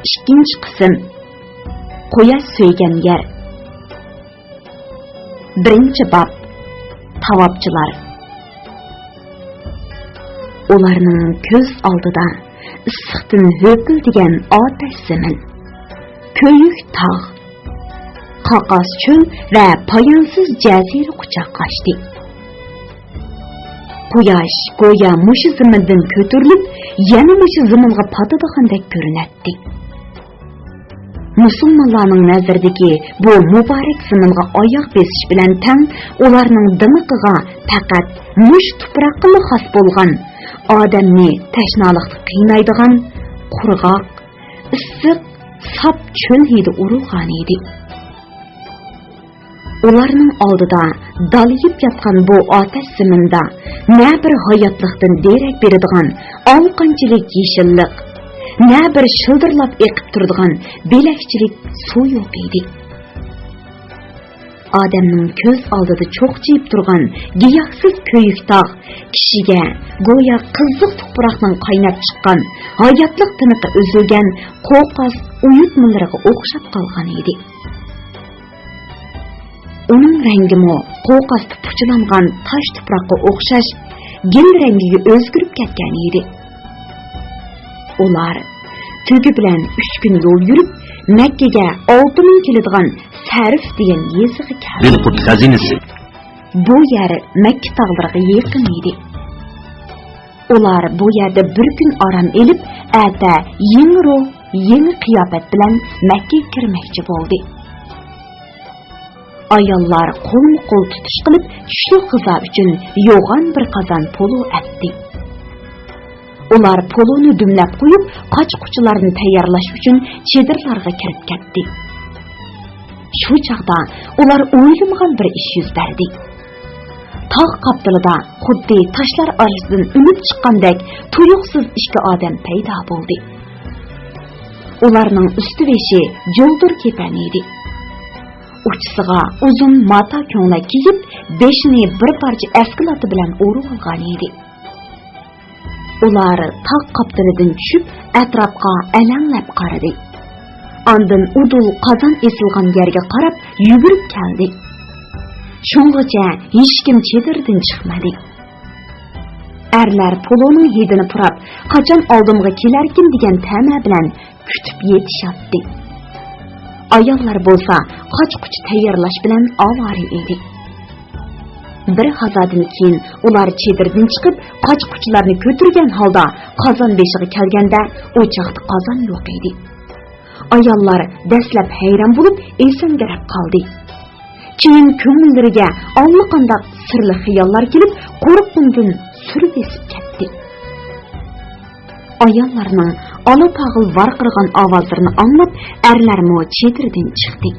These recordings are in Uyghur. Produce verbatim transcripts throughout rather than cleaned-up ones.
ئىككىنچى قىسىم. قۇياش سۆيگەن يەر. بىرىنچى باب. تاۋابچىلار. ئۇلارنىڭ كۆز ئالدىدا ئىسسىقتىن ھۆپۈلدىگەن ئاتەش زېمىن، كۆيۈك تاغ، قاقاس چۆل ۋە پايانسىز جەزىرە قۇچاقلاشتى. قۇياش گويا مۇشۇ زېمىندىن كۆتۈرۈلۈپ، يەنە مۇشۇ زېمىنغا پاتىدىغاندەك كۆرۈنەتتى. مۇسۇلمانلارنىڭ نەزىرىدىكى بۇ مۇبارەك زېمىنغا ئاياغ بېسىش بىلەن تەڭ، ئۇلارنىڭ دىمىقىغا پەقەت مۇشۇ تۇپراققىلا خاس بولغان، ئادەمنى تەشنالىقتا قىينايدىغان قۇرغاق، ئىسسىق، ساپ چۆل ھىدى ئۇرۇلغانىدى. ئۇلارنىڭ ئالدىدا دالىيىپ ياتقان بۇ ئاتەش زېمىندا نە بىر ھاياتلىقتىن دېرەك بېرىدىغان ئالىقانچىلىك يېشىللىق، نە بىر شىلدىرلاپ ئېقىپ تۇرىدىغان بۆلەكچىلىك سۇ يوق ئىدى. ئادەمنىڭ كۆز ئالدىدا چوقچىيىپ تۇرغان گىياھسىز كۆيۈك تاغ كىشىگە گويا قىزىق تۇپراقنىڭ قايناپ چىققان، ھاياتلىق تىنىقى ئۈزۈلگەن قوقاس ئۇيۇتمىلىرىغا ئوخشاپ قالغان ئىدى. ئۇنىڭ رەڭگىمۇ قوقاستا پۇچىلانغان تاش تۇپراققا ئوخشاش گىل رەڭگىگە ئۆزگىرىپ كەتكەن ئىدى. ئۇلار تۆگە بىلەن ئۈچ كۈن يول يۈرۈپ، مەككىگە ئالتە مىڭ كېلىدىغان سەرف دېگەن يېزىغا كەلدى. دىل قۇت خەزىنىسى. بۇ يەر مەككە تاغلىرىغا يېقىن ئىدى. ئۇلار بۇ يەردە بىر كۈن ئارام ئېلىپ، ئەتە يېڭى روھ، يېڭى قىياپەت بىلەن مەككىگە كىرمەكچى بولدى. ئاياللار قولمۇ قول تۇتۇش قىلىپ، چۈشلۈك غىزا ئۈچۈن يوغان بىر قازان پولۇ ئەتتى. ئۇلار پولۇنى دۈملەپ قويۇپ، قاچا-قۇچىلارنى تەييارلاش ئۈچۈن چېدىرلارغا كىرىپ كەتتى. شۇ چاغدا ئۇلار ئويلىمىغان بىر ئىش يۈز بەردى. تاغ قاپتىلىدا خۇددى تاشلار ئارىسىدىن ئۈنۈپ چىققاندەك تۇيۇقسىز ئىككى ئادەم پەيدا بولدى. ئۇلارنىڭ ئۈستى-بېشى جۇلدۇر كېپەن ئىدى. ئۇچىسىغا ئۇزۇن ماتا كۆڭلەك كىيىپ، بېشىنى بىر پارچە ئەسكى لاتا بىلەن ئورۇۋالغان ئىدى. ئۇلار تاغ قاپتىلىدىن چۈشۈپ، ئەتراپقا ئەلەڭلەپ قارىدى. ئاندىن ئۇدۇل قازان ئېسىلغان يەرگە قاراپ يۈگۈرۈپ كەلدى. شۇڭغىچە ھېچكىم چېدىردىن چىقمىدى. ئەرلەر پولۇنىڭ ھىدىنى پۇراپ، قاچان ئالدىمغا كېلەركىن دېگەن تەمە بىلەن كۈتۈپ يېتىشاتتى. ئاياللار بولسا قاچا-قۇچا تەييارلاش بىلەن ئاۋارە ئىدى. بىر ھازادىن كېيىن ئۇلار چېدىردىن چىقىپ، قاچا-قۇچىلارنى كۆتۈرگەن ھالدا قازان بېشىغا كەلگەندە، ئوچاقتا قازان يوق ئىدى. ئاياللار دەسلەپ ھەيران بولۇپ، ئېسەڭگىرەپ قالدى. كېيىن كۆڭۈللىرىگە ئاللىقانداق سىرلىق خىياللار كېلىپ، قورققىنىدىن سۈر بېسىپ كەتتى. ئاياللارنىڭ ئالا-تاغىل ۋارقىرىغان ئاۋازلىرىنى ئاڭلاپ، ئەرلەرمۇ چېدىردىن چىقتى.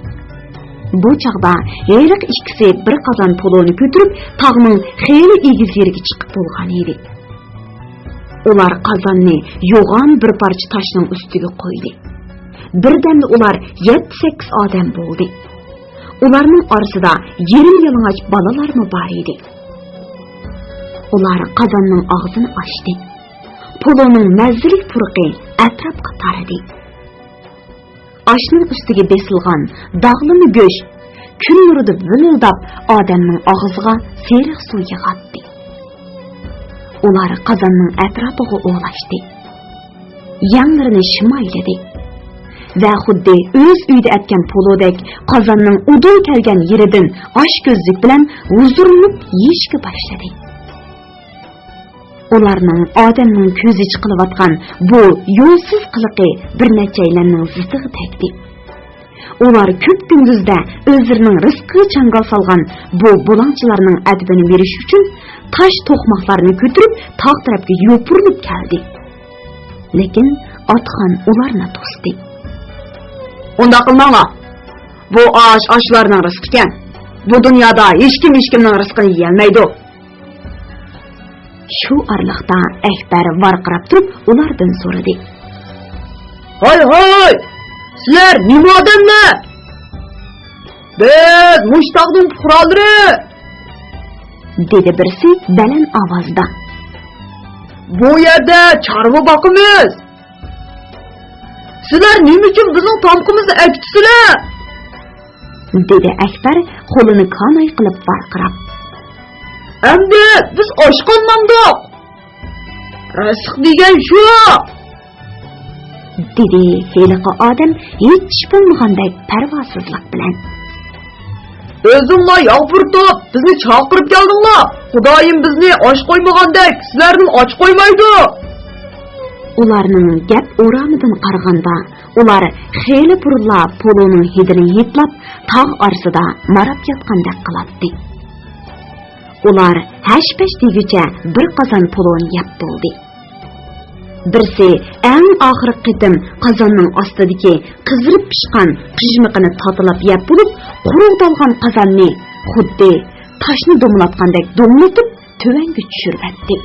بۇ چاغدا ھېلىقى ئىككىسى بىر قازان پولۇنى كۆتۈرۈپ، تاغنىڭ خېلى ئېگىز يېرىگە چىقىپ بولغان ئىدى. ئۇلار قازاننى يوغان بىر پارچە تاشنىڭ ئۈستىگە قويدى. بىردەمدە ئۇلار يەتتە-سەككىز ئادەم بولدى. ئۇلارنىڭ ئارىسىدا يېرىم يالىڭاچ بالىلارمۇ بار ئىدى. ئۇلار قازاننىڭ ئاغزىنى ئاچتى. پولۇنىڭ مەززىلىك پۇرىقى ئەتراپقا تارىدى. ئاشنىڭ ئۈستىگە بېسىلغان داغلىما گۆش كۈن نۇرىدا ۋىلىلداپ ئادەمنىڭ ئاغزىغا سېرىق سۇ يىغاتتى. ئۇلار قازاننىڭ ئەتراپىغا ئولاشتى. يەڭلىرىنى شىمايلىدى. ۋە خۇددى ئۆز ئۆيىدە ئەتكەن پولۇدەك قازاننىڭ ئۇدۇل كەلگەن يېرىدىن ئاچكۆزلۈك بىلەن ھۇزۇرلىنىپ يېيىشكە باشلىدى. ئۇلارنىڭ ئادەمنىڭ كۆزى چىقىلىۋاتقان بۇ يولسىز قىلىقى بىر نەچچەيلەننىڭ زىتىغا تەگدى. ئۇلار كۈندۈزدە ئۆزلىرىنىڭ رىزقىغا چاڭگال سالغان بۇ بۇلاڭچىلارنىڭ ئەدىپىنى بېرىش ئۈچۈن تاش توقماقلارنى كۆتۈرۈپ تاغ تەرەپكە يوپۇرۇلۇپ كەلدى. لېكىن ئاتىخان ئۇلارنى توستى. ئۇنداق قىلماڭلار. بۇ ئاش ئاشلارنىڭ رىزقىكەن. بۇ دۇنيادا ھېچكىم ھېچكىمنىڭ رىزقىنى يېيەلمەيدۇ. شۇ ئارىلىقتا ئەكبەر ۋارقىراپ تۇرۇپ ئۇلاردىن سورىدى. ھاي، ھاي! سىلەر نېمە ئادەملەر؟ بىز مۇشۇ تاغنىڭ پۇقرالىرى! دېدى بىرسى بەلەن ئاۋازدا. بۇ يەردە چارۋا باقىمىز! سىلەر نېمە ئۈچۈن بىزنىڭ تامىقىمىزنى ئەكېتىسىلەر؟» دېدى ئەكبەر قولىنى كاناي قىلىپ ۋارقىراپ. «ئەمدى بىز ئاچ قالمامدۇق؟» «رەزق دېگەن شۇ!» دېدى ھېلىقى ئادەم ھېچ بولمىغاندەك پەرۋاسىزلىق بىلەن. «ئۆزۈڭلار ياغ پۇرىتىپ، بىزنى چاقىرىپ كەلدىڭلار. خۇدايىم بىزنى ئاچ قويمىغاندەك، سىلەرنىمۇ ئاچ قويمايدۇ.» ئۇلارنىڭ گەپ ئورامىدىن قارىغاندا، ئۇلار خېلى بۇرۇنلا پولۇنىڭ ھىدىنى ھىدلاپ، تاغ ئارىسىدا ماراپ ياتقاندەك قىلاتتى. ئۇلار ھەش-پەش دېگۈچە بىر قازان پولۇنى يەپ بولدى. بىرسى ئەڭ ئاخىرقى قېتىم قازاننىڭ ئاستىدىكى قىزىرىپ پىشقان قىژمىقىنى تاتىلاپ يەپ بولۇپ، قۇرۇقدالغان قازاننى خۇددى تاشنى دومىلاتقاندەك دومىلىتىپ، تۆۋەنگە چۈشۈرۈۋەتتى.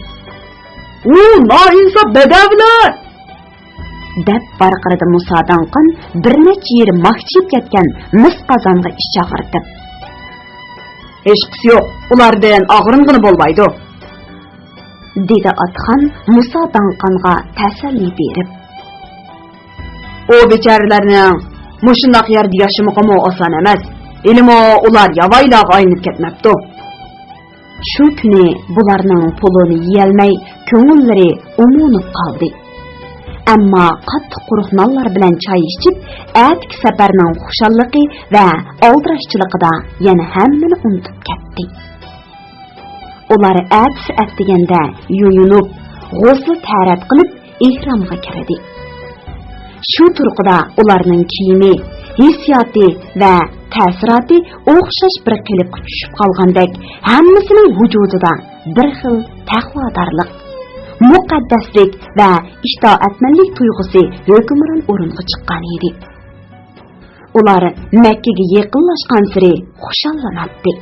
«ئۇ نائىنساپ بەدەۋىلەر!» دەپ ۋارقىرىدى مۇسا داڭقان بىر نەچچە يېرى ماكچىيىپ كەتكەن مىس قازانغا ئىچ ئاغرىتىپ. «ھېچقىسى يوق، ئۇلاردىن ئاغرىنغىلى بولمايدۇ.» دېدى ئاتخان مۇسا داڭقانغا تەسەللى بېرىپ. «ئۇ بىچارىلەرنىڭ مۇشۇنداق يەردە ياشىمىقىمۇ ئاسان ئەمەس. ھېلىمۇ ئۇلار ياۋايىلارغا ئايلىنىپ كەتمەپتۇ.» شۇ كۈنى بۇلارنىڭ پولۇنى يېيەلمەي، كۆڭۈللىرى ئومۇنۇپ قالدى. ئەمما قاتتىق قۇرۇق نانلار بىلەن چاي ئىچىپ، ئەتىكى سەپەرنىڭ خۇشاللىقى ۋە ئالدىراشچىلىقىدا يەنە ھەممىنى ئۇنتۇپ كەتتى. ئۇلار ئەتىسى ئەتىگەندە يۇيۇنۇپ، غۇسلى تەرەت قىلىپ، ئېھرامغا كىردى. شۇ تۇرقىدا ئۇلارنىڭ كىيىمى، ھېسسىياتى ۋە تەسىراتى ئوخشاش بىر قېلىپقا چۈشۈپ قالغاندەك، ھەممىسىنىڭ ۋۇجۇدىدا بىر خىل تەقۋادارلىق، مۇقەددەسلىك ۋە ئىتائەتمەنلىك تۇيغۇسى ھۆكۈمران ئورۇنغا چىققان ئىدى. ئۇلار مەككىگە يېقىنلاشقانسېرى خۇشاللىناتتى،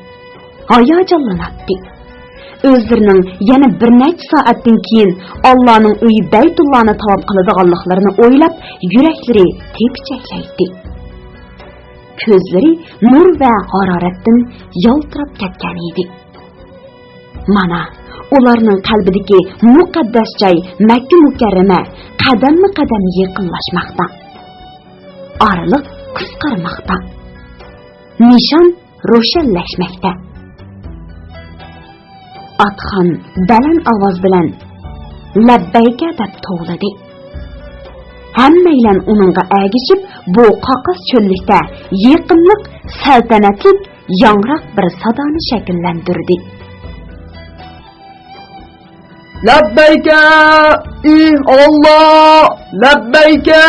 ھاياجانلىناتتى. ئۆزلىرىنىڭ يەنە بىر نەچچە سائەتتىن كېيىن ئاللانىڭ ئۆيى بەيتۇللانى تاۋاپ قىلىدىغانلىقلىرىنى ئويلاپ، يۈرەكلىرى تېپىچەكلەيتتى. كۆزلىرى نۇر ۋە ھارارەتتىن يالتىراپ كەتكەن ئىدى. مانا، ئۇلارنىڭ قەلبىدىكى مۇقەددەس جاي مەككە مۇكەررەمە قەدەممۇ قەدەم يېقىنلاشماقتا. ئارىلىق قىسقارماقتا. نىشان روشەنلەشمەكتە. ئاتخان بەلەن ئاۋاز بىلەن «لەببەيكە» دەپ توۋلىدى. ھەممەيلەن ئۇنىڭغا ئەگىشىپ، بۇ قاقاس چۆللۈكتە يېقىملىق، سەلتەنەتلىك ياڭراق بىر سادانى شەكىللەندۈردى. لەببەيكە، ئى ئاللا، لەببەيكە!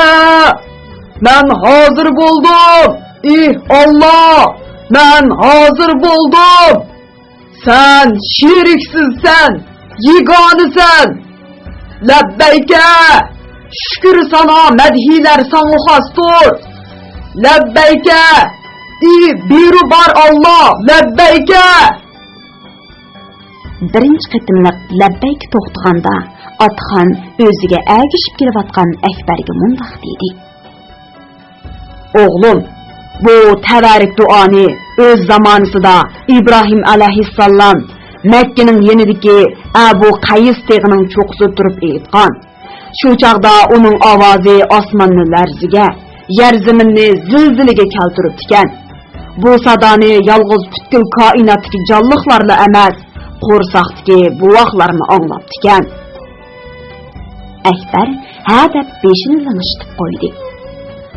مەن ھازىر بولدۇم! ئى ئاللا، مەن ھازىر بولدۇم! سەن شېرىكسىزسەن، يېگانىسەن! لەببەيكە! شۈكۈر سانا، مەدھىيلەر ساڭا خاستۇر! لەببەيكە! ئى بىرۇ بار ئاللا، لەببەيكە! بىرىنچى قېتىملىق لەببەيكە توختىغاندا، ئاتخان ئۆزىگە ئەگىشىپ كېلىۋاتقان ئەكبەرگە مۇنداق دېدى: «ئوغلۇم، بۇ تەۋەررۈك دۇئانى ئۆز زامانىسىدا ئىبراھىم ئەلەيھىسسالام مەككىنىڭ يېنىدىكى ئەبۇ قەيس تېغىنىڭ چوققىسىدا تۇرۇپ ئېيتقان. شۇ چاغدا ئۇنىڭ ئاۋازى ئاسماننى لەرزىگە، يەر زېمىننى زىلزىلىگە كەلتۈرۈپتىكەن. بۇ سادانى يالغۇز پۈتكۈل كائىناتتىكى جانلىقلارلا ئەمەس، قورساقتىكى بوۋاقلارمۇ ئاڭلاپتىكەن.» ئەكبەر ھە دەپ بېشىنى لىڭشىتىپ قويدى.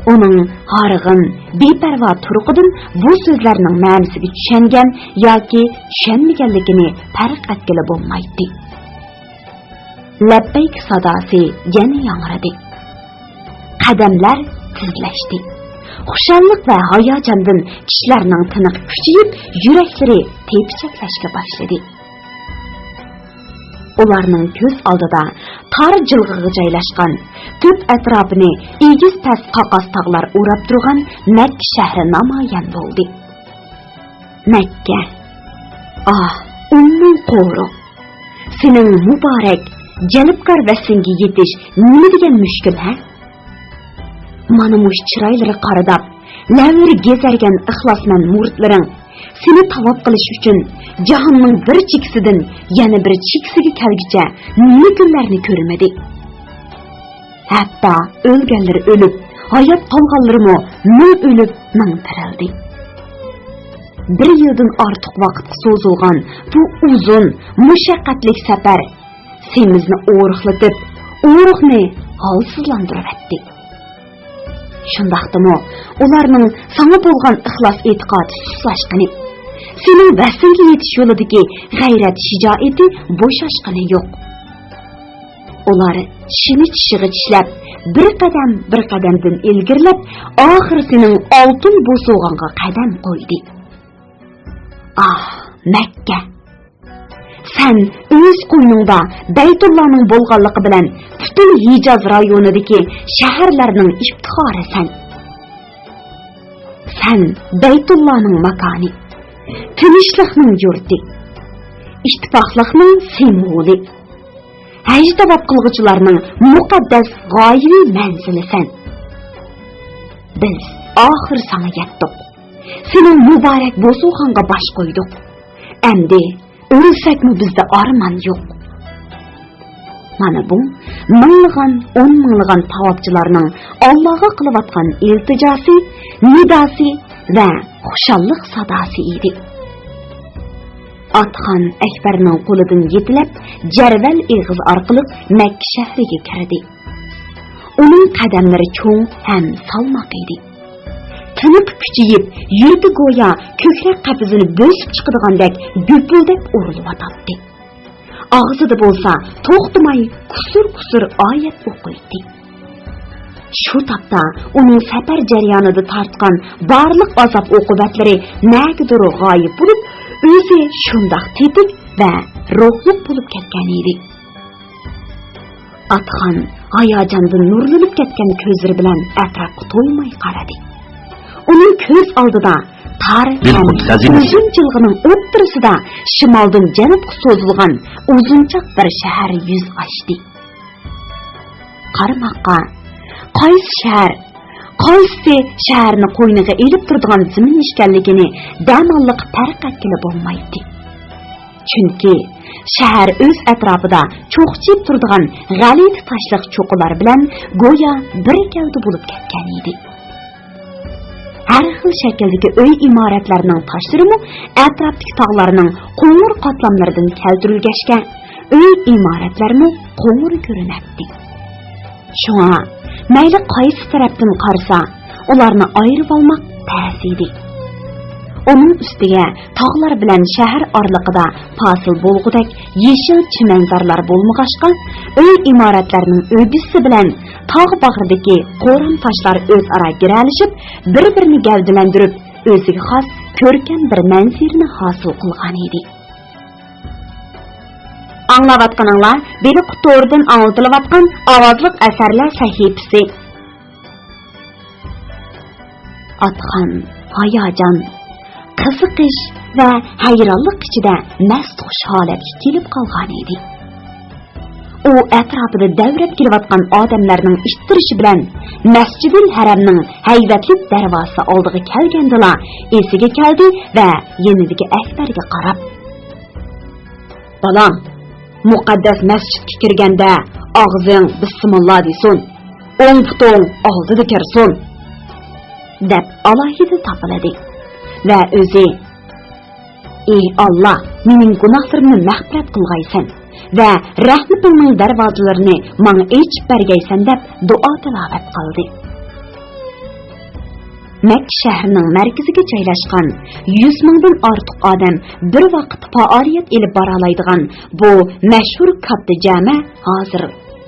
ئۇنىڭ ھارغىن، بىپەرۋا تۇرقىدىن بۇ سۆزلەرنىڭ مەنىسىگە چۈشەنگەن ياكى چۈشەنمىگەنلىكىنى پەرق ئەتكىلى بولمايتتى. لەببەيك ساداسى يەنە ياڭرىدى. قەدەملەر تېزلەشتى. خۇشاللىق ۋە ھاياجاندىن كىشىلەرنىڭ تىنىقى كۈچىيىپ، يۈرەكلىرى تېپىچەكلەشكە باشلىدى. ئۇلارنىڭ كۆز ئالدىدا تار جىلغىغا جايلاشقان، تۆت ئەتراپىنى ئېگىز-پەس قاقاس تاغلار ئوراپ تۇرغان مەككە شەھىرى نامايان بولدى. مەككە، ئاھ، ئۇممۇل قورۇ! سېنىڭ مۇبارەك، جەلپكار ۋەسلىڭگە يېتىش نېمە دېگەن مۈشكۈل، ھە؟ مانا مۇشۇ چىرايلىرى قارىداپ، لەۋلىرى گېزەرگەن ئىخلاسمەن مۇرىتلىرىڭ سېنى تاۋاپ قىلىش ئۈچۈن جاھاننىڭ بىر چېكىسىدىن يەنە بىر چېكىسىگە كەلگۈچە نېمە كۈنلەرنى كۆرمىدى؟ ھەتتا ئۆلگەنلىرى ئۆلۈپ، ھايات قالغانلىرىمۇ مىڭ ئۆلۈپ، مىڭ تىرىلدى. بىر يىلدىن ئارتۇق ۋاقىتقا سوزۇلغان بۇ ئۇزۇن، مۇشەققەتلىك سەپەر سېمىزنى ئورۇقلىتىپ، ئورۇقنى ھالسىزلاندۇرۇۋەتتى. شۇنداقتىمۇ ئۇلارنىڭ ساڭا بولغان ئىخلاس ئېتىقادى سۇسلاشقىنى، سېنىڭ ۋەسلىڭگە يېتىش يولىدىكى غەيرەت شىجائىتى بوشاشقىنى يوق. ئۇلار شىمى چىشىغا چىشلەپ، بىر قەدەم بىر قەدەمدىن ئىلگىرىلەپ، ئاخىرى سېنىڭ ئالتۇن بوسۇغاڭغا قەدەم قويدى. ئاھ، مەككە! سەن ئۆز قوينۇڭدا بەيتۇللانىڭ بولغانلىقى بىلەن پۈتۈن ھىجاز رايونىدىكى شەھەرلەرنىڭ ئىپتىخارى سەن. سەن بەيتۇللانىڭ ماكانى، تىنچلىقنىڭ يۇرتى، ئىتتىپاقلىقنىڭ سىمۋولى، ھەج تاۋاپ قىلغۇچىلارنىڭ مۇقەددەس غايىۋى مەنزىلى سەن. بىز ئاخىر ساڭا يەتتۇق. سېنىڭ مۇبارەك بوسۇغاڭغا باش قويدۇق. ئەمدى ئۆلسەكمۇ بىزدە ئارمان يوق. مانا بۇ مىڭلىغان، ئون مىڭلىغان تاۋاپچىلارنىڭ ئاللاغا قىلىۋاتقان ئىلتىجاسى، نىداسى ۋە خۇشاللىق ساداسى ئىدى. ئاتخان ئەكبەرنىڭ قولىدىن يېتىلەپ، جەرۋەل ئېغىزى ئارقىلىق مەككە شەھىرىگە كىردى. ئۇنىڭ قەدەملىرى چوڭ ھەم سالماق ئىدى. تىنىقى كۈچىيىپ، يۈرىكى گويا كۆكرەك قەپىسىنى بۆسۈپ چىقىدىغاندەك گۈپۈلدەپ ئۇرۇلۇۋاتاتتى. ئاغزىدا بولسا توختىماي كۇسۇر-كۇسۇر ئايەت ئوقۇيتتى. شۇ تاپتا ئۇنىڭ سەپەر جەريانىدا تارتقان بارلىق ئازاب-ئوقۇبەتلىرى نەگىدۇر غايىب بولۇپ، ئۆزى شۇنداق تېتىك ۋە روھلۇق بولۇپ كەتكەن ئىدى. ئاتخان ھاياجاندىن نۇرلىنىپ كەتكەن كۆزلىرى بىلەن ئەتراپقا تويماي قارىدى. ئۇنىڭ كۆز ئالدىدا تار ھەم ئۇزۇن جىلغىنىڭ ئوتتۇرىسىدا شىمالدىن جەنۇبقا سوزۇلغان ئۇزۇنچاق بىر شەھەر يۈز ئاچتى. قارىماققا، قايسى شەھەر، قايسى شەھەرنى قوينىغا ئېلىپ تۇرىدىغان زېمىن ئىكەنلىكىنى دەم ئاللىق پەرق ئەتكىلى بولمايتتى. چۈنكى شەھەر ئۆز ئەتراپىدا چوقچىيىپ تۇرىدىغان غەلىتە تاشلىق چوققىلار بىلەن گويا بىر گەۋدە بولۇپ كەتكەن ئىدى. ھەر خىل شەكىلدىكى ئۆي ئىمارەتلەرنىڭ تاشلىرىمۇ ئەتراپتىكى تاغلارنىڭ قوڭۇر قاتلاملىرىدىن كەلتۈرۈلگەچكە، ئۆي ئىمارەتلەرمۇ قوڭۇر كۆرۈنەتتى. شۇڭا مەيلى قايسى تەرەپتىن قارىسا، ئۇلارنى ئايرىۋالماق تەس ئىدى. ئۇنىڭ ئۈستىگە تاغلار بىلەن شەھەر ئارىلىقىدا پاسىل بولغۇدەك يېشىل چىمەنزارلار بولمىغاچقا، ئۆي ئىمارەتلەرنىڭ ئۆگزىسى بىلەن تاغ باغرىدىكى قورام تاشلار ئۆزئارا گىرەلىشىپ، بىر-بىرىنى گەۋدىلەندۈرۈپ، ئۆزىگە خاس كۆركەم بىر مەنزىرىنى ھاسىل قىلغان ئىدى. ئاڭلاۋاتقىنىڭلار بېلىق تورىدىن ئاڭلىتىلىۋاتقان ئاۋازلىق ئەسەرلەر سەھىپىسى. ئاتخان ھاياجان، قىزىقىش ۋە ھەيرانلىق ئىچىدە مەستخۇش ھالەتكە كېلىپ قالغان ئىدى. ئۇ ئەتراپىدا دەۋرەپ كېلىۋاتقان ئادەملەرنىڭ ئىتتىرىشى بىلەن مەسجىدىل ھەرەمنىڭ ھەيۋەتلىك دەرۋازىسى ئالدىغا كەلگەندىلا ئېسىگە كەلدى ۋە يېنىدىكى ئەكبەرگە قاراپ، بالام، مۇقەددەس مەسچىتكە كىرگەندە ئاغزىڭ بىسمىللا دېسۇن، ئوڭ پۇتۇڭ ئالدىدا كىرسۇن، دەپ ئالاھىدە تاپىلىدى ۋە ئۆزى، ئى ئاللا، مېنىڭ گۇناھلىرىمنى مەغپىرەت قىلغايسەن ۋە رەھمىتىڭنىڭ دەرۋازىلىرىنى ماڭا ئېچىپ بەرگەيسەن، دەپ دۇئا تىلاۋەت قىلدى. مەككە شەھىرىنىڭ مەركىزىگە جايلاشقان يۈز مىڭدىن ئارتۇق ئادەم بىر ۋاقىتتا پائالىيەت ئېلىپ بارالايدىغان بۇ مەشھۇر كاتتا جامە ھازىر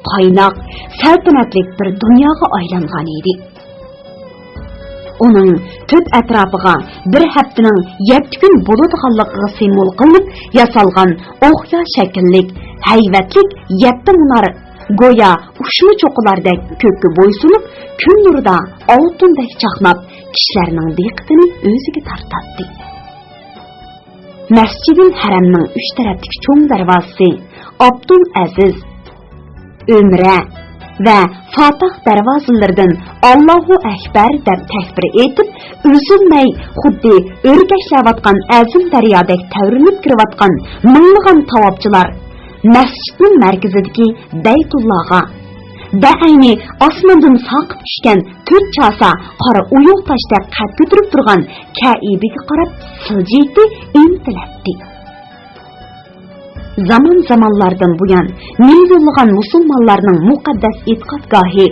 قايناق، سەلتەنەتلىك بىر دۇنياغا ئايلانغان ئىدى. ئۇنىڭ تۆت ئەتراپىغا بىر ھەپتىنىڭ يەتتە كۈن بولىدىغانلىقىغا سىمۋول قىلىنىپ ياسالغان ئوقيا شەكىللىك، ھەيۋەتلىك يەتتە مۇنار گويا ئۇچما چوققىلاردەك كۆككە بويسۇنۇپ، كۈن نۇرىدا ئالتۇندەك چاقناپ، كىشىلەرنىڭ دىققىتىنى ئۆزىگە تارتاتتى. مەسجىدىل ھەرەمنىڭ ئۈچ تەرەپتىكى چوڭ دەرۋازىسى ئابدۇل ئەزىز، ئۆمرە ۋە فاتاھ دەرۋازىلىرىدىن «ئاللاھۇ ئەكبەر» دەپ تەكبىر ئېيتىپ، ئۈزۈلمەي خۇددى ئۆرگەكلەۋاتقان ئەزىم دەريادەك تەۋرىنىپ كىرىۋاتقان مىڭلىغان تاۋاپچىلار مەسچىتنىڭ مەركىزىدىكى بەيتۇللاغا، بەئەينى ئاسماندىن ساقىپ چۈشكەن تۆت چاسا قارا ئويۇق تاشتەك قەد كۆتۈرۈپ تۇرغان كەئىبىگە قاراپ سىلجىيتتى، ئىنتىلەتتى. زامان-زامانلاردىن بۇيان مىليونلىغان مۇسۇلمانلارنىڭ مۇقەددەس ئېتىقادگاھى،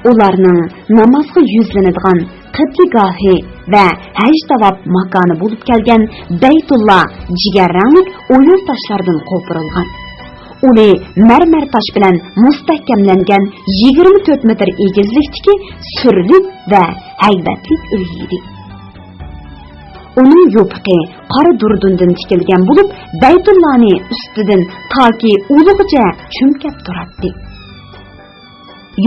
ئۇلارنىڭ نامازغا يۈزلىنىدىغان قىبلىگاھى ۋە ھەج تاۋاپ ماكانى بولۇپ كەلگەن بەيتۇللا جىگەر رەڭلىك ئويۇق تاشلاردىن قوپۇرۇلغان. ئۇلى مەرمەر تاش بىلەن مۇستەھكەملەنگەن يىگىرمە تۆت مېتىر ئېگىزلىكتىكى سۈرلۈك ۋە ھەيۋەتلىك ئۆي ئىدى. ئۇنىڭ يوپۇقى قارا دۇردۇندىن تىكىلگەن بولۇپ، بەيتۇللانى ئۈستىدىن تاكى ئۇلىغىچە چۈمكەپ تۇراتتى.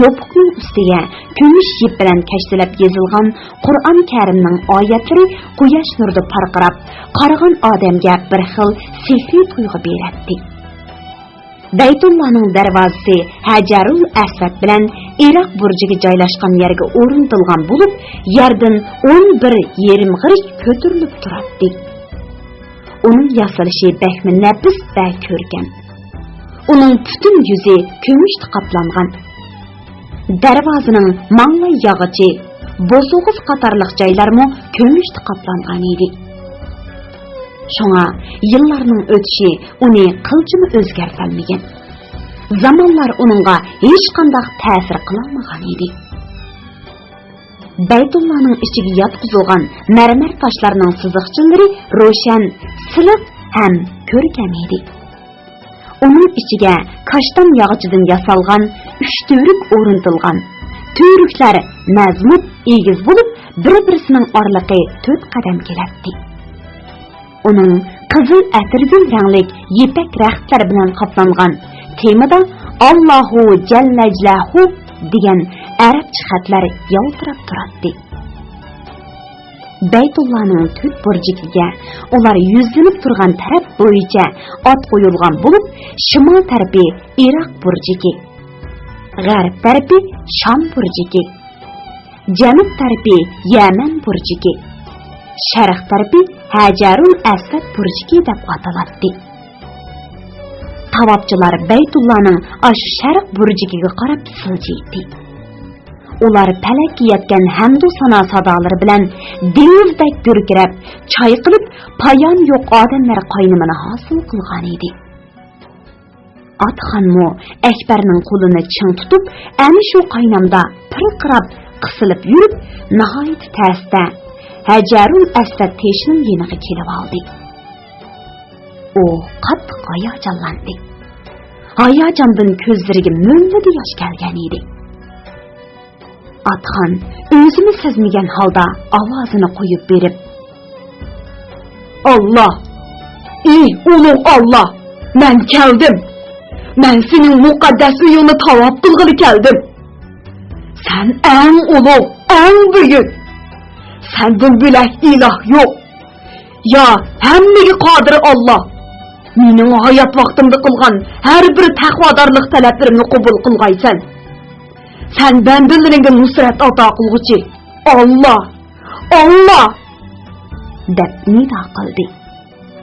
يوپۇقنىڭ ئۈستىگە كۈمۈش يىپ بىلەن كەشتىلەپ يېزىلغان قۇرئان كەرىمنىڭ ئايەتلىرى قۇياش نۇرىدا پارقىراپ، قارىغان ئادەمگە بىر خىل سېھرىي تۇيغۇ بېرەتتى. بەيتۇللانىڭ دەرۋازىسى ھەجەرۇل ئەسۋەد بىلەن ئىراق بۇرجىگە جايلاشقان يەرگە ئورنىتىلغان بولۇپ، يەردىن ئون بىر يېرىم غېرىچ كۆتۈرۈلۈپ تۇراتتى. ئۇنىڭ ياسىلىشى بەكمۇ نەپىس ۋە كۆركەم. ئۇنىڭ پۈتۈن يۈزى كۈمۈشتە قاپلانغان. دەرۋازىنىڭ ماڭلاي ياغىچى، بوسۇغىسى قاتارلىق جايلارمۇ كۈمۈشتە قاپلانغان ئىدى. شۇڭا يىللارنىڭ ئۆتۈشى ئۇنى قىلچىمۇ ئۆزگەرتەلمىگەن. زامانلار ئۇنىڭغا ھېچقانداق تەسىر قىلالمىغان ئىدى. بەيتۇللانىڭ ئىچىگە ياتقۇزۇلغان مەرمەر تاشلارنىڭ سىزىقچىلىرى روشەن، سىلىق ھەم كۆركەم ئىدى. ئۇنىڭ ئىچىگە كاشتان ياغىچىدىن ياسالغان ئۈچ تۈۋرۈك ئورنىتىلغان. تۈۋرۈكلەر مەزمۇت، ئېگىز بولۇپ، بىر-بىرسىنىڭ ئارىلىقى تۆت قەدەم كېلەتتى. ئۇنىڭ قىزىل ئەتىرگۈل رەڭلىك يىپەك رەختلەر بىلەن قاپلانغان تېمىدا «ئاللاھۇ جەللەجلاھۇ» دېگەن ئەرەبچە خەتلەر يالتىراپ تۇراتتى. بەيتۇللانىڭ تۆت بۇرجىكىگە ئۇلار يۈزلىنىپ تۇرغان تەرەپ بويىچە ئات قويۇلغان بولۇپ، شىمال تەرىپى ئىراق بۇرجىكى، غەرب تەرىپى شام بۇرجىكى، جەنۇب تەرىپى يەمەن بۇرجىكى، شەرق تەرىپى ھەجەرۇل ئەسۋەد بۇرجىكى دەپ ئاتىلاتتى. تاۋاپچىلار بەيتۇللانىڭ ئاشۇ شەرق بۇرجىكىگە قاراپ سىلجىيتتى. ئۇلار پەلەككە يەتكەن ھەمدۇ سانا سادالىرى بىلەن دېڭىزدەك گۈركىرەپ، چايقىلىپ، پايانى يوق ئادەملەر قاينىمىنى ھاسىل قىلغانىدى. ئاتىخانمۇ ئەكبەرنىڭ قولىنى چىڭ تۇتۇپ، ئەنە شۇ قاينامدا پىرقىراپ قىسىلىپ يۈرۈپ، ناھايىتى تەستە ھەجەرۇل ئەسۋەد تېشىنىڭ يېنىغا كېلىۋالدى. ئۇ قاتتىق ھاياجانلاندى. ھاياجاندىن كۆزلىرىگە مۆلدۈردە ياش كەلگەن ئىدى. ئاتىخان ئۆزىمۇ سەزمىگەن ھالدا ئاۋازىنى قويۇپ بېرىپ، «ئاللا! ئى ئۇلۇغ ئاللا! مەن كەلدىم! مەن سېنىڭ مۇقەددەس ئۆيۈڭنى تاۋاپ قىلغىلى كەلدىم! سەن ئەڭ ئۇلۇغ، ئەڭ بۈيۈك! سەندىن بۆلەك ئىلاھ يوق! يا ھەممىگە قادىر ئاللا! مېنىڭ ھايات ۋاقتىمدا قىلغان ھەر بىر تەقۋادارلىق تەلەپلىرىمنى قوبۇل قىلغايسەن! سەن بەندىلىرىڭگە نۇسرەت ئاتا قىلغۇچى ئاللا! ئاللا!» دەپ نىدا قىلدى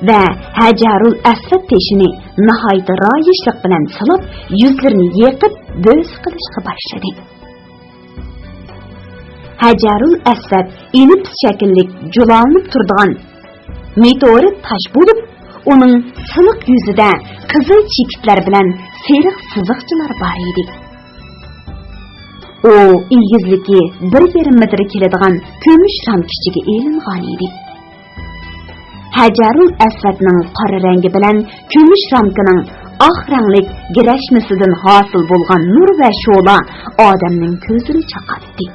ۋە ھەجەرۇل ئەسۋەد تېشىنى ناھايىتى رايىشلىق بىلەن سىلاپ، يۈزلىرىنى يېقىپ، بۆسە قىلىشقا باشلىدى. ھەجەرۇل ئەسۋەد ئېلىپس شەكىللىك جۇلالىنىپ تۇرىدىغان مېتېئورىت تاش بولۇپ، ئۇنىڭ سىلىق يۈزىدە قىزىل چېكىتلەر بىلەن سېرىق سىزىقچىلار بار ئىدى. ئۇ ئېگىزلىكى بىر يېرىم مېتىر كېلىدىغان كۈمۈش رامكا ئىچىگە ئېلىنغان ئىدى. ھەجەرۇل ئەسۋەدنىڭ قارا رەڭگى بىلەن كۈمۈش رامكىنىڭ ئاق رەڭلىك گىرەشمىسىدىن ھاسىل بولغان نۇر ۋە شولا ئادەمنىڭ كۆزىنى چاقاتتى.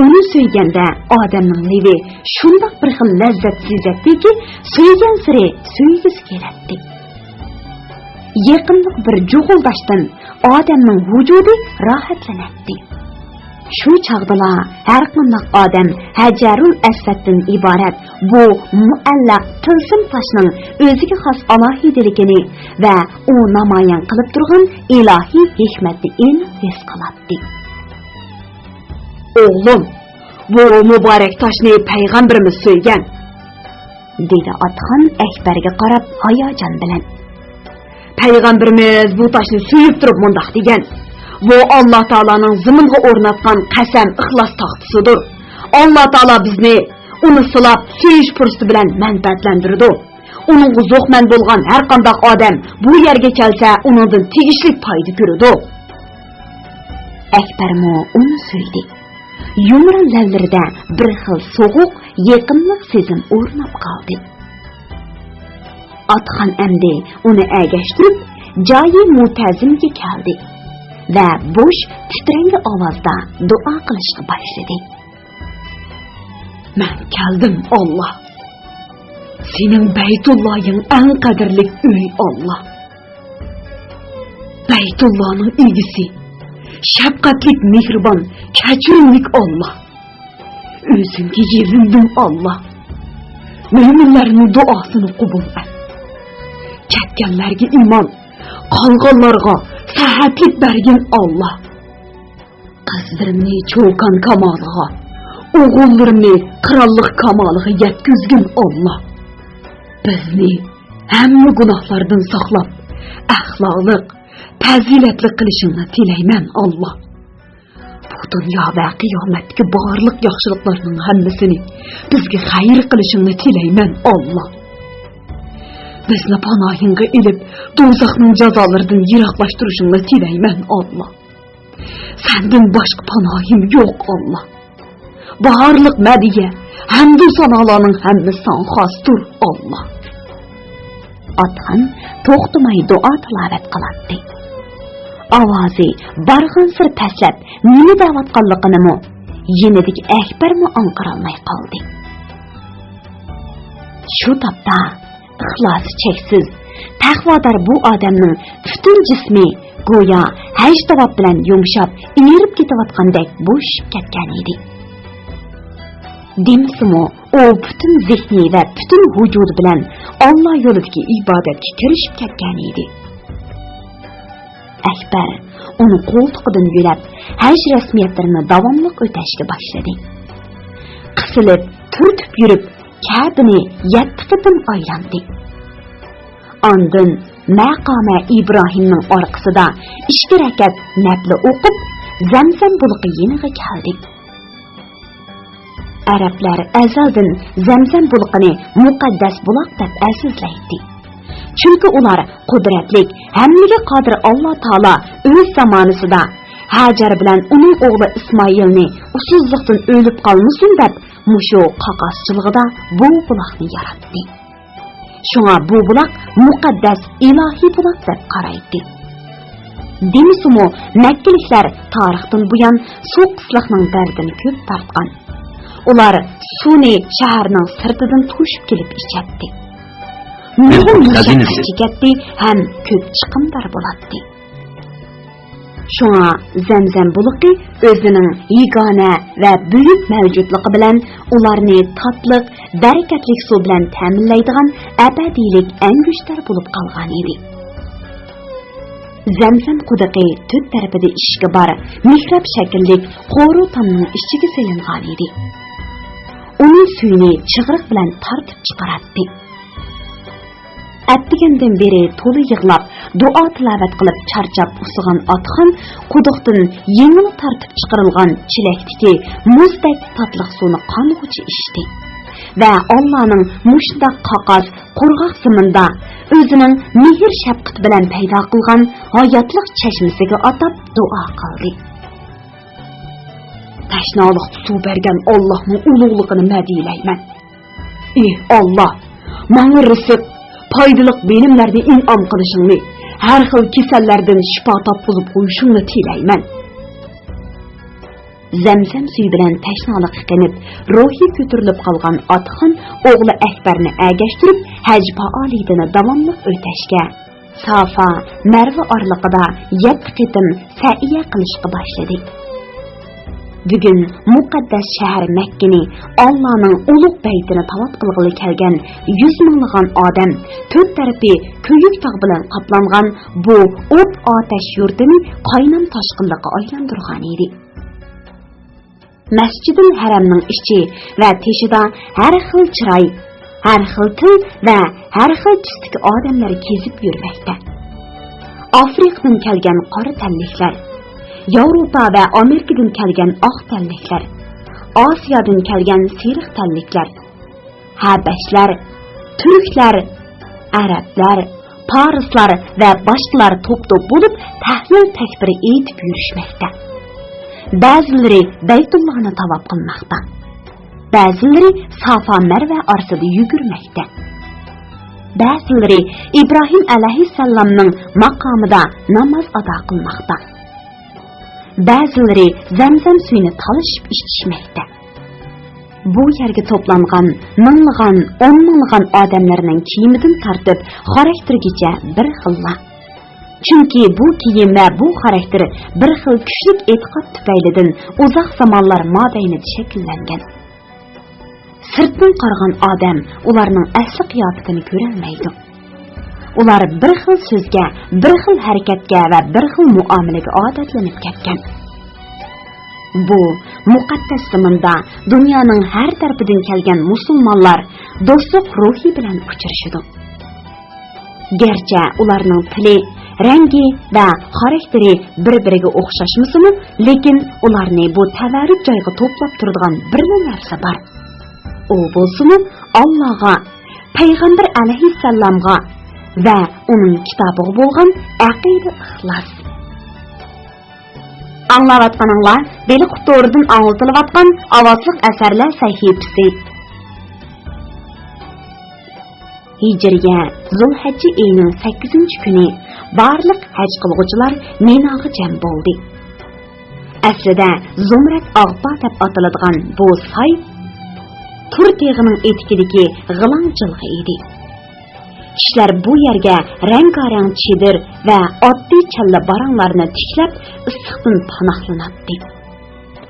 ئۇنى سۆيگەندە ئادەمنىڭ لېۋى شۇنداق بىر خىل لەززەت سېزەتتىكى، سۆيگەنسېرى سۆيگۈسى كېلەتتى. يېقىملىق بىر جۇغۇلداشتىن ئادەمنىڭ ۋۇجۇدى راھەتلىنەتتى. شۇ چاغدىلا ھەرقانداق ئادەم ھەجەرۇل ئەسۋەدتىن ئىبارەت بۇ مۇئەللەق تىلسىم تاشنىڭ ئۆزىگە خاس ئالاھىدىلىكىنى ۋە ئۇ نامايان قىلىپ تۇرغان ئىلاھىي ھېكمەتنى ئېنىق ھېس قىلاتتى. «ئوغلۇم، بۇ مۇبارەك تاشنى پەيغەمبىرىمىز سۆيگەن»، دېدى ئاتىخان ئەكبەرگە قاراپ ھاياجان بىلەن. پەيغەمبىرىمىز بۇ تاشنى سۆيۈپ تۇرۇپ مۇنداق دېگەن: «بۇ ئاللا تائالانىڭ زېمىنغا ئورناتقان قەسەم، ئىخلاس تاختىسىدۇر. ئاللا تائالا بىزنى ئۇنى سىلاپ، سۆيۈش پۇرسىتى بىلەن مەنپەئەتلەندۈرىدۇ. ئۇنىڭغا زوقمەن بولغان ھەر قانداق ئادەم بۇ يەرگە كەلسە، ئۇنىڭدىن تېگىشلىك پايدا كۆرىدۇ.» ئەكبەرمۇ ئۇنى سۆيدى. يۇمران لەۋلىرىدە بىر خىل سوغۇق، يېقىملىق سېزىم ئورناپ قالدى. ئاتىخان ئەمدى ئۇنى ئەگەشتۈرۈپ، جايى مۇتەززىمگە كەلدى ۋە بوش، تىترەڭگە ئاۋازدا دۇئا قىلىشقا باشلىدى. «مەن كەلدىم، ئاللا. سېنىڭ بەيتۇللايىڭ ئەڭ قەدىرلىك ئۆي، ئاللا. بەيتۇللانىڭ ئىگىسى، شەپقەتلىك، مېھرىبان، كەچۈرۈملۈك ئاللا. ئۆزۈڭگە يېلىندىم، ئاللا. مۆمىنلەرنىڭ دۇئاسىنى قوبۇل ئەت. كەتكەنلەرگە ئىمان، قالغانلارغا سەھەتلىك بەرگىن، ئاللا. قىزلىرىمنى چوكان كامالىغا، ئوغۇللىرىمنى قىرانلىق كامالىغا يەتكۈزگىن، ئاللا. بىزنى ھەممە گۇناھلاردىن ساقلاپ، ئەخلاقلىق، پەزىلەتلىك قىلىشىڭنى تىلەيمەن، ئاللا. بۇ دۇنيا ۋە قىيامەتتىكى بارلىق ياخشىلىقلارنىڭ ھەممىسىنى بىزگە خەير قىلىشىڭنى تىلەيمەن، ئاللا. بىزنى پاناھىڭغا ئېلىپ، دوزاخنىڭ جازالىرىدىن يىراقلاشتۇرۇشۇڭنى تىلەيمەن، ئاللا. سەندىن باشقا پاناھىم يوق، ئاللا. بارلىق مەدھىيە، ھەمدۇ سانالارنىڭ ھەممىسى ساڭا خاستۇر، ئاللا.» ئاتىخان توختىماي دۇئا تىلاۋەت قىلاتتى. ئاۋازى بارغانسېرى پەسلەپ، نېمە دەۋاتقانلىقىنىمۇ يېنىدىكى ئەكبەرمۇ ئاڭقىرالماي قالدى. شۇ تاپتا ئىخلاسى چەكسىز، تەقۋادار بۇ ئادەمنىڭ پۈتۈن جىسمى گويا ھەج تاۋاپ بىلەن يۇمشاپ، ئېرىپ كېتىۋاتقاندەك بوشىشىپ كەتكەن ئىدى. دېمىسىمۇ، ئۇ پۈتۈن زېھنى ۋە پۈتۈن ۋۇجۇدى بىلەن ئاللا يولىدىكى ئىبادەتكە كىرىشىپ كەتكەن ئىدى. ئەكبەر ئۇنى قولتۇقىدىن يۆلەپ، ھەج رەسمىيەتلىرىنى داۋاملىق ئۆتەشكە باشلىدى. قىسىلىپ، تۈرتۈپ يۈرۈپ، كەبىنى يەتتە قېتىم ئايلاندى. ئاندىن مەقامە ئىبراھىمنىڭ ئارقىسىدا ئىككى رەكەت نەپلى ئوقۇپ، زەمزەم بۇلىقى يېنىغا كەلدى. ئەرەبلەر ئەزەلدىن زەمزەم بۇلىقىنى مۇقەددەس بۇلاق دەپ ئەزىزلەيتتى. چۈنكى ئۇلار قۇدرەتلىك، ھەممىگە قادىر ئاللا تائالا ئۆز زامانىسىدا ھاجەر بىلەن ئۇنىڭ ئوغلى ئىسمائىلنى ئۇسسۇزلۇقتىن ئۆلۈپ قالمىسۇن دەپ، مۇشۇ قاقاس جىلغىدا بۇ بۇلاقنى ياراتتى. شۇڭا بۇ بۇلاق مۇقەددەس ئىلاھىي بۇلاق دەپ قارايتتى. دېمىسىمۇ، مەككىلىكلەر تارىختىن بۇيان سۇ قىسلىقنىڭ دەردىنى كۆپ تارتقان. ئۇلار سۇنى شەھەرنىڭ سىرتىدىن توشۇپ كېلىپ ئىچەتتى. نۇرغۇن مۇشەققەت چېكەتتى ھەم كۆپ چىقىمدار بولاتتى. شۇڭا زەمزەم بۇلىقى ئۆزىنىڭ يېگانە ۋە بۈيۈك مەۋجۇتلۇقى بىلەن ئۇلارنى تاتلىق، بەرىكەتلىك سۇ بىلەن تەمىنلەيدىغان ئەبەدىيلىك ئەڭگۈشتەر بولۇپ قالغان ئىدى. زەمزەم قۇدۇقى تۆت تەرىپىدە ئىشىكى بار مېھراب شەكىللىك قورۇ تامنىڭ ئىچىگە سېلىنغان ئىدى. ئۇنىڭ سۈيىنى چىغرىق بىلەن تارتىپ چىقىراتتى. ئەتىگەندىن بېرى تولا يىغلاپ، دۇئا تىلاۋەت قىلىپ چارچاپ ئۇسسىغان ئاتىخان قۇدۇقتىن يېڭىلا تارتىپ چىقىرىلغان چېلەكتىكى مۇزدەك تاتلىق سۇنى قانغۇچە ئىچتى ۋە ئاللانىڭ مۇشۇنداق قاقاس، قۇرغاق زېمىندا ئۆزىنىڭ مېھىر-شەپقىتى بىلەن پەيدا قىلغان ھاياتلىق چەشمىسىگە ئاتاپ دۇئا قىلدى. تەشنالىققا سۇ بەرگەن ئاللاھنىڭ ئۇلۇغلۇقىنى مەدھىيلەيمەن. ئى ئاللا، ماڭا رىزىق، پايدىلىق بىلىملەرنى ئىنئام قىلىشىڭنى، ھەر خىل كېسەللەردىن شىپا تاپقۇزۇپ قويۇشۇڭنى تىلەيمەن. زەمزەم سۈيى بىلەن تەشنالىقى قېنىپ، روھى كۆتۈرۈلۈپ قالغان ئاتىخان ئوغلى ئەكبەرنى ئەگەشتۈرۈپ، ھەج پائالىيىتىنى داۋاملىق ئۆتەشكە، سافا، مەرۋە ئارىلىقىدا يەتتە قېتىم سەئيە قىلىشقا باشلىدى. بۈگۈن مۇقەددەس شەھەر مەككىنى، ئاللانىڭ ئۇلۇغ بەيتىنى تاۋاپ قىلغىلى كەلگەن يۈز مىڭلىغان ئادەم تۆت تەرىپى كۆيۈك تاغ بىلەن قاپلانغان بۇ ئوت-ئاتەش يۇرتىنى قاينام تاشقىنلىققا ئايلاندۇرغان ئىدى. مەسجىدىل ھەرەمنىڭ ئىچى ۋە تېشىدا ھەر خىل چىراي، ھەر خىل تىل ۋە ھەر خىل تۈستىكى ئادەملەر كېزىپ يۈرمەكتە. ئافرىقىدىن كەلگەن قارا تەنلىكلەر، ياۋروپا ۋە ئامېرىكىدىن كەلگەن ئاق تەنلىكلەر، ئاسىيادىن كەلگەن سېرىق تەنلىكلەر، ھەبەشلەر، تۈركلەر، ئەرەبلەر، پارسلار ۋە باشقىلار توپ-توپ بولۇپ، تەھلىل تەكبىر ئېيتىپ يۈرۈشمەكتە. بەزىلىرى بەيتۇللانى تاۋاپ قىلماقتا. بەزىلىرى سافا مەرۋە ئارىسىدا يۈگۈرمەكتە. بەزىلىرى ئىبراھىم ئەلەيھىسسالامنىڭ ماقامىدا ناماز ئادا قىلماقتا. بەزىلىرى زەمزەم سۈيىنى تالىشىپ ئىچىشمەكتە. بۇ يەرگە توپلانغان مىڭلىغان، ئون مىڭلىغان ئادەملەرنىڭ كىيىمىدىن تارتىپ خاراكتېرىگىچە بىر خىللا. چۈنكى بۇ كىيىم ۋە بۇ خاراكتېر بىر خىل كۈچلۈك ئېتىقاد تۈپەيلىدىن ئۇزاق زامانلار مابەينىدە شەكىللەنگەن. سىرتتىن قارىغان ئادەم ئۇلارنىڭ ئەسلى قىياپىتىنى كۆرەلمەيدۇ. ئۇلار بىر خىل سۆزگە، بىر خىل ھەرىكەتكە ۋە بىر خىل مۇئامىلىگە ئادەتلىنىپ كەتكەن. بۇ مۇقەددەس زېمىندا دۇنيانىڭ ھەر تەرىپىدىن كەلگەن مۇسۇلمانلار دوستلۇق روھى بىلەن ئۇچرىشىدۇ. گەرچە ئۇلارنىڭ تىلى، رەڭگى ۋە خاراكتېرى بىر-بىرىگە ئوخشاشمىسىمۇ، لېكىن ئۇلارنى بۇ تەۋەررۈك جايغا توپلاپ تۇرىدىغان بىرلا نەرسە بار. ئۇ بولسىمۇ ئاللاغا، پەيغەمبەر ئەلەيھىسسالامغا ۋە ئۇنىڭ كىتابىغا بولغان ئەقىدە ئىخلاس. ئاڭلاۋاتقىنىڭلار بېلىق تورىدىن ئاڭلىتىلىۋاتقان ئاۋازلىق ئەسەرلەر سەھىپىسى. ھىجرىيە زۇلھەججە ئېيىنىڭ سەككىزىنچى كۈنى بارلىق ھەج قىلغۇچىلار مىناغا جەم بولدى. ئەسلىدە زۇمرەت ئاغبا دەپ ئاتىلىدىغان بۇ ساي تۇر تېغىنىڭ ئېتىكىدىكى غىلاڭ جىلغا ئىدى. كىشىلەر بۇ يەرگە رەڭگارەڭ چېدىر ۋە ئاددىي چەللە باراڭلارنى تىكلەپ، ئىسسىقتىن پاناھلىناتتى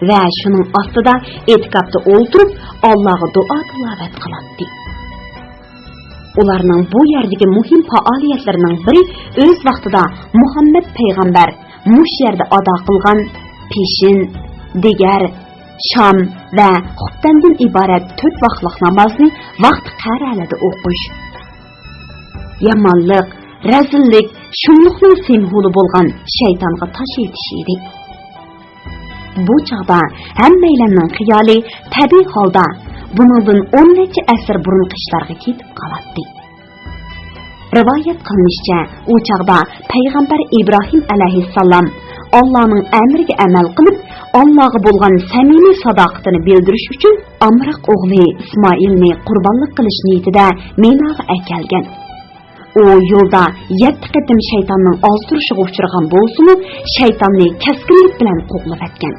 ۋە شۇنىڭ ئاستىدا ئېتىكاپتا ئولتۇرۇپ، ئاللاغا دۇئا-تىلاۋەت قىلاتتى. ئۇلارنىڭ بۇ يەردىكى مۇھىم پائالىيەتلىرىنىڭ بىرى ئۆز ۋاقتىدا مۇھەممەد پەيغەمبەر مۇشۇ يەردە ئادا قىلغان پېشىن، دىگەر، شام ۋە خۇپتەندىن ئىبارەت تۆت ۋاقلىق نامازنى ۋاقتى قەرەلىدە ئوقۇش. يامانلىق، رەزىللىك، شۇملۇقنىڭ سىمۋولى بولغان شەيتانغا تاش ئېتىش ئىدى. بۇ چاغدا ھەممەيلەننىڭ خىيالى تەبىئىي ھالدا بۇنىڭدىن ئون نەچچە ئەسىر بۇرۇنقى ئىشلارغا كېتىپ قالاتتى. رىۋايەت قىلىنىشىچە، ئۇ چاغدا پەيغەمبەر ئىبراھىم ئەلەيھىسسالام ئاللانىڭ ئەمرىگە ئەمەل قىلىپ، ئاللاغا بولغان سەمىمىي ساداقىتىنى بىلدۈرۈش ئۈچۈن ئامراق ئوغلى ئىسمائىلنى قۇربانلىق قىلىش نىيىتىدە مىناغا ئەكەلگەن. ئۇ يولدا يەتتە قېتىم شەيتاننىڭ ئازدۇرۇشىغا ئۇچرىغان بولسىمۇ، شەيتاننى كەسكىنلىك بىلەن قوغلىۋەتكەن.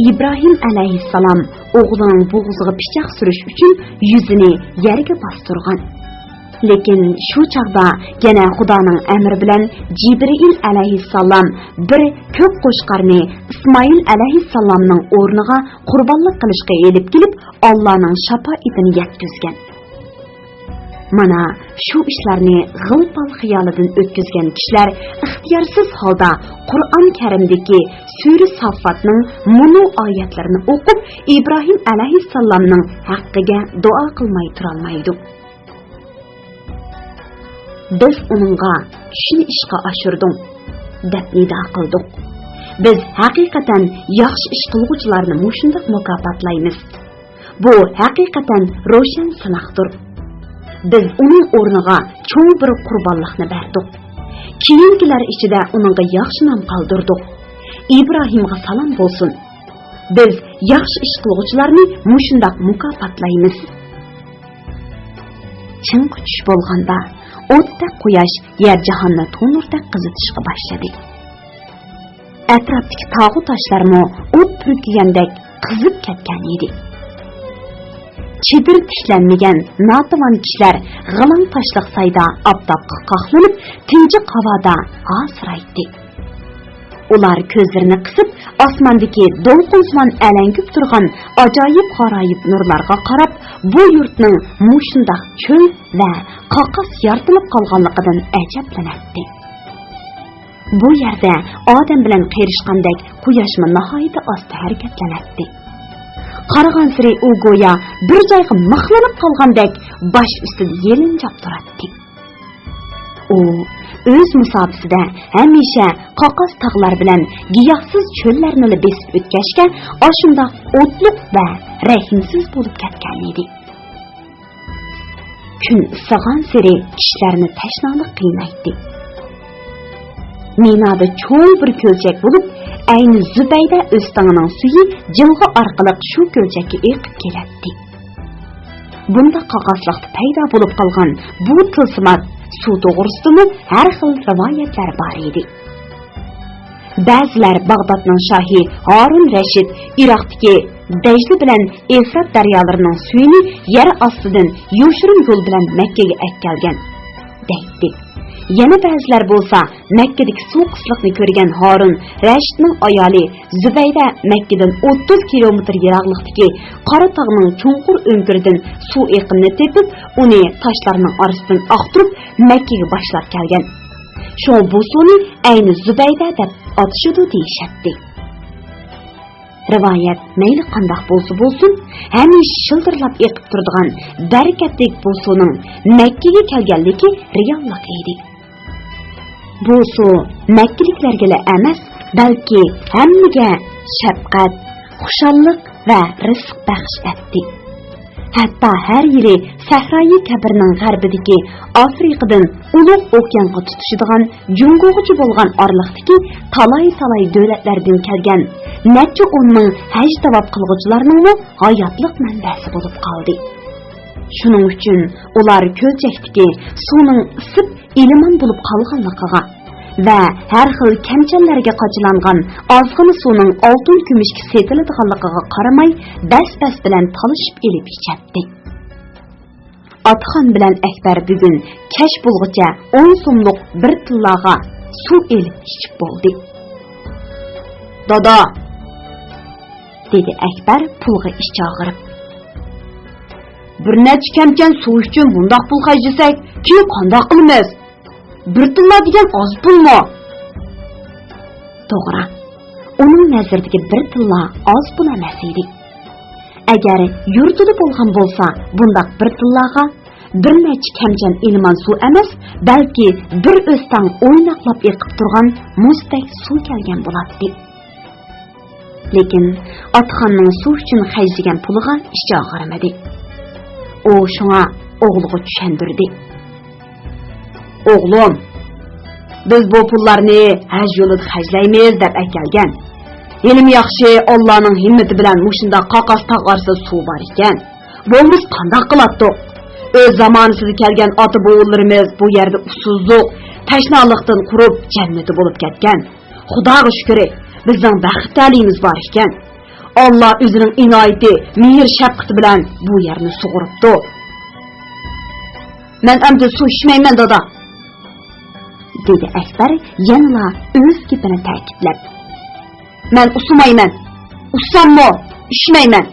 ئىبراھىم ئەلەيھىسسالام ئوغلىنىڭ بوغۇزىغا پىچاق سۈرۈش ئۈچۈن يۈزىنى يەرگە باستۇرغان. لېكىن شۇ چاغدا يەنە خۇدانىڭ ئەمرى بىلەن جىبرىئىل ئەلەيھىسسالام بىر كۆك قوچقارنى ئىسمائىل ئەلەيھىسسالامنىڭ ئورنىغا قۇربانلىق قىلىشقا ئېلىپ كېلىپ، ئاللانىڭ شاپائىتىنى يەتكۈزگەن. مانا شۇ ئىشلارنى غىل-پال خىيالىدىن ئۆتكۈزگەن كىشىلەر ئىختىيارسىز ھالدا قۇرئان كەرىمدىكى سۈرە ساففاتنىڭ مۇنۇ ئايەتلىرىنى ئوقۇپ، ئىبراھىم ئەلەيھىسسالامنىڭ ھەققىگە دۇئا قىلماي تۇرالمايدۇ. بىز ئۇنىڭغا، «كۈچنى ئىشقا ئاشۇردۇڭ» دەپ نىدا قىلدۇق. بىز ھەقىقەتەن ياخشى ئىش قىلغۇچىلارنى مۇشۇنداق مۇكاپاتلايمىز. بۇ ھەقىقەتەن روشەن سىناقتۇر. بىز ئۇنىڭ ئورنىغا چوڭ بىر قۇربانلىقنى بەردۇق. كېيىنكىلەر ئىچىدە ئۇنىڭغا ياخشى نام قالدۇردۇق. ئىبراھىمغا سالام بولسۇن. بىز ياخشى ئىش قىلغۇچىلارنى مۇشۇنداق مۇكاپاتلايمىز. چىڭقى چۈش بولغاندا، ئوتتەك قۇياش يەر جاھاننى تونۇردەك قىزىتىشقا باشلىدى. ئەتراپتىكى تاغۇ تاشلارمۇ ئوت پۈركىگەندەك قىزىپ كەتكەن ئىدى. چېدىر تىكلەنمىگەن ناتىۋان كىشىلەر غىلاڭ تاشلىق سايدا ئاپتاپقا قاقلىنىپ، تىنچىق ھاۋادا ھاسىرايتتى. ئۇلار كۆزلىرىنى قىسىپ، ئاسماندىكى دولقۇنسىمان ئەلەڭگۈپ تۇرغان ئاجايىپ-غارايىپ نۇرلارغا قاراپ، بۇ يۇرتنىڭ مۇشۇنداق چۆل ۋە قاقاس يارتىلىپ قالغانلىقىدىن ئەجەبلىنەتتى. بۇ يەردە ئادەم بىلەن قېرىشقاندەك قۇياشمۇ ناھايىتى ئاستا ھەرىكەتلىنەتتى. قارىغانسېرى ئۇ گويا بىر جايغا مىخلىنىپ قالغاندەك باش ئۈستىدە يېلىنجاپ تۇراتتى. ئۇ ئۆز مۇساپىسىدە ھەمىشە قاقاس تاغلار بىلەن گىياھسىز چۆللەرنىلا بېسىپ ئۆتكەچكە، ئاشۇنداق ئوتلۇق ۋە رەھىمسىز بولۇپ كەتكەن ئىدى. كۈن ئىسسىغانسېرى كىشىلەرنى تەشنالىق قىينايتتى. مىنادا چوڭ بىر كۆلچەك بولۇپ، ئەينى زۇبەيدە ئۆستىڭىنىڭ سۈيى جىلغا ئارقىلىق شۇ كۆلچەككە ئېقىپ كېلەتتى. بۇنداق قاقاسلىقتا پەيدا بولۇپ قالغان بۇ تىلسىمات سۇ توغرىسىدىمۇ ھەر خىل رىۋايەتلەر بار ئىدى. بەزىلەر باغدادنىڭ شاھى ھارۇن رەشىد ئىراقتىكى دەجلە بىلەن ئېفرات دەريالىرىنىڭ سۈيىنى يەر ئاستىدىن يوشۇرۇن يول بىلەن مەككىگە ئەكەلگەن، دەيتتى. يەنە بەزىلەر بولسا مەككىدىكى سۇ قىسلىقنى كۆرگەن ھارۇن رەشىدنىڭ ئايالى زۇبەيدە مەككىدىن ئوتتۇز كىلومېتىر يىراقلىقتىكى قارا تاغنىڭ چوڭقۇر ئۆڭكۈرىدىن سۇ ئېقىنىنى تېپىپ، ئۇنى تاشلارنىڭ ئارىسىدىن ئاقتۇرۇپ، مەككىگە باشلاپ كەلگەن. شۇڭا بۇ سۇنى ئەينى زۇبەيدە دەپ ئاتىشىدۇ دېيىشەتتى. رىۋايەت مەيلى قانداق بولسا بولسۇن، ھەمىشە شىلدىرلاپ ئېقىپ تۇرىدىغان بەرىكەتلىك بۇ سۇنىڭ مەككىگە كەلگەنلىكى رېئاللىق ئىدى. بۇ سۇ مەككىلىكلەرگىلا ئەمەس، بەلكى ھەممىگە شەپقەت، خۇشاللىق ۋە رىزىق بەخش ئەتتى. ھەتتا ھەر يىلى سەھرايى كەبىرنىڭ غەربىدىكى ئافرىقىدىن ئۇلۇغ ئوكيانغا تۇتىشىدىغان جۇڭگوغىچە بولغان ئارىلىقتىكى تالاي-تالاي دۆلەتلەردىن كەلگەن نەچچە ئون مىڭ ھەج تاۋاپ قىلغۇچىلارنىڭمۇ ھاياتلىق مەنبەسى بولۇپ قالدى. شۇنىڭ ئۈچۈن ئۇلار كۆلچەكتىكى سۇنىڭ ئىسسىپ ئېلىمان بولۇپ قالغانلىقىغا ۋە ھەر خىل كەمچەللەرگە قاچىلانغان ئازغىنە سۇنىڭ ئالتۇن كۈمۈشكە سېتىلىدىغانلىقىغا قارىماي، بەس-بەس بىلەن تالىشىپ ئېلىپ ئىچەتتى. ئاتىخان بىلەن ئەكبەر بۈگۈن كەچ بولغۇچە ئون سوملۇق بىر تىللاغا سۇ ئېلىپ ئىچىپ بولدى. «دادا!» دېدى ئەكبەر پۇلغا ئىچ ئاغرىپ. «بىر نەچچە كەمچەن سۇ ئۈچۈن بۇنداق پۇل خەجلىسەك، كېيىن قانداق قىلىمىز؟ بىر تىللا دېگەن ئاز پۇلمۇ؟» توغرا، ئۇنىڭ نەزىرىدىكى بىر تىللا ئاز پۇل ئەمەس ئىدى. ئەگەر يۇرتىدا بولغان بولسا، بۇنداق بىر تىللاغا بىر نەچچە كەمچەن ئېلىمان سۇ ئەمەس، بەلكى بىر ئۆستەڭ ئويناقلاپ ئېقىپ تۇرغان مۇزدەك سۇ كەلگەن بولاتتى. لېكىن ئاتىخاننىڭ سۇ ئۈچۈن خەجلىگەن پۇلىغا ئىچى ئاغرىمىدى. ئۇ شۇڭا ئوغلىغا چۈشەندۈردى. «ئوغلۇم، بىز بۇ پۇللارنى ھەج يولىدا خەجلەيمىز دەپ ئەكەلگەن. ھېلىمۇ ياخشى، ئاللانىڭ ھىممىتى بىلەن مۇشۇنداق قاقاس تاغ ئارىسىدا سۇ بار ئىكەن. بولمىسا قانداق قىلاتتۇق؟ ئۆز زامانىسىدا كەلگەن ئاتا-بوۋىلىرىمىز بۇ يەردە ئۇسسۇزلۇق، تەشنالىقتىن قۇرۇپ، جەننىتى بولۇپ كەتكەن. خۇداغا شۈكرى، بىزنىڭ بەخت تەلىيىمىز بار ئىكەن. ئاللا ئۆزىنىڭ ئىنايىتى، مېھىر-شەپقىتى بىلەن بۇ يەرنى سۇغۇرۇپتۇ.» «مەن ئەمدى سۇ ئىچمەيمەن، دادا!» دېدى ئەكبەر يەنىلا ئۆز گېپىنى تەكىتلەپ. «مەن ئۇسسىمايمەن. ئۇسساممۇ ئىچمەيمەن.»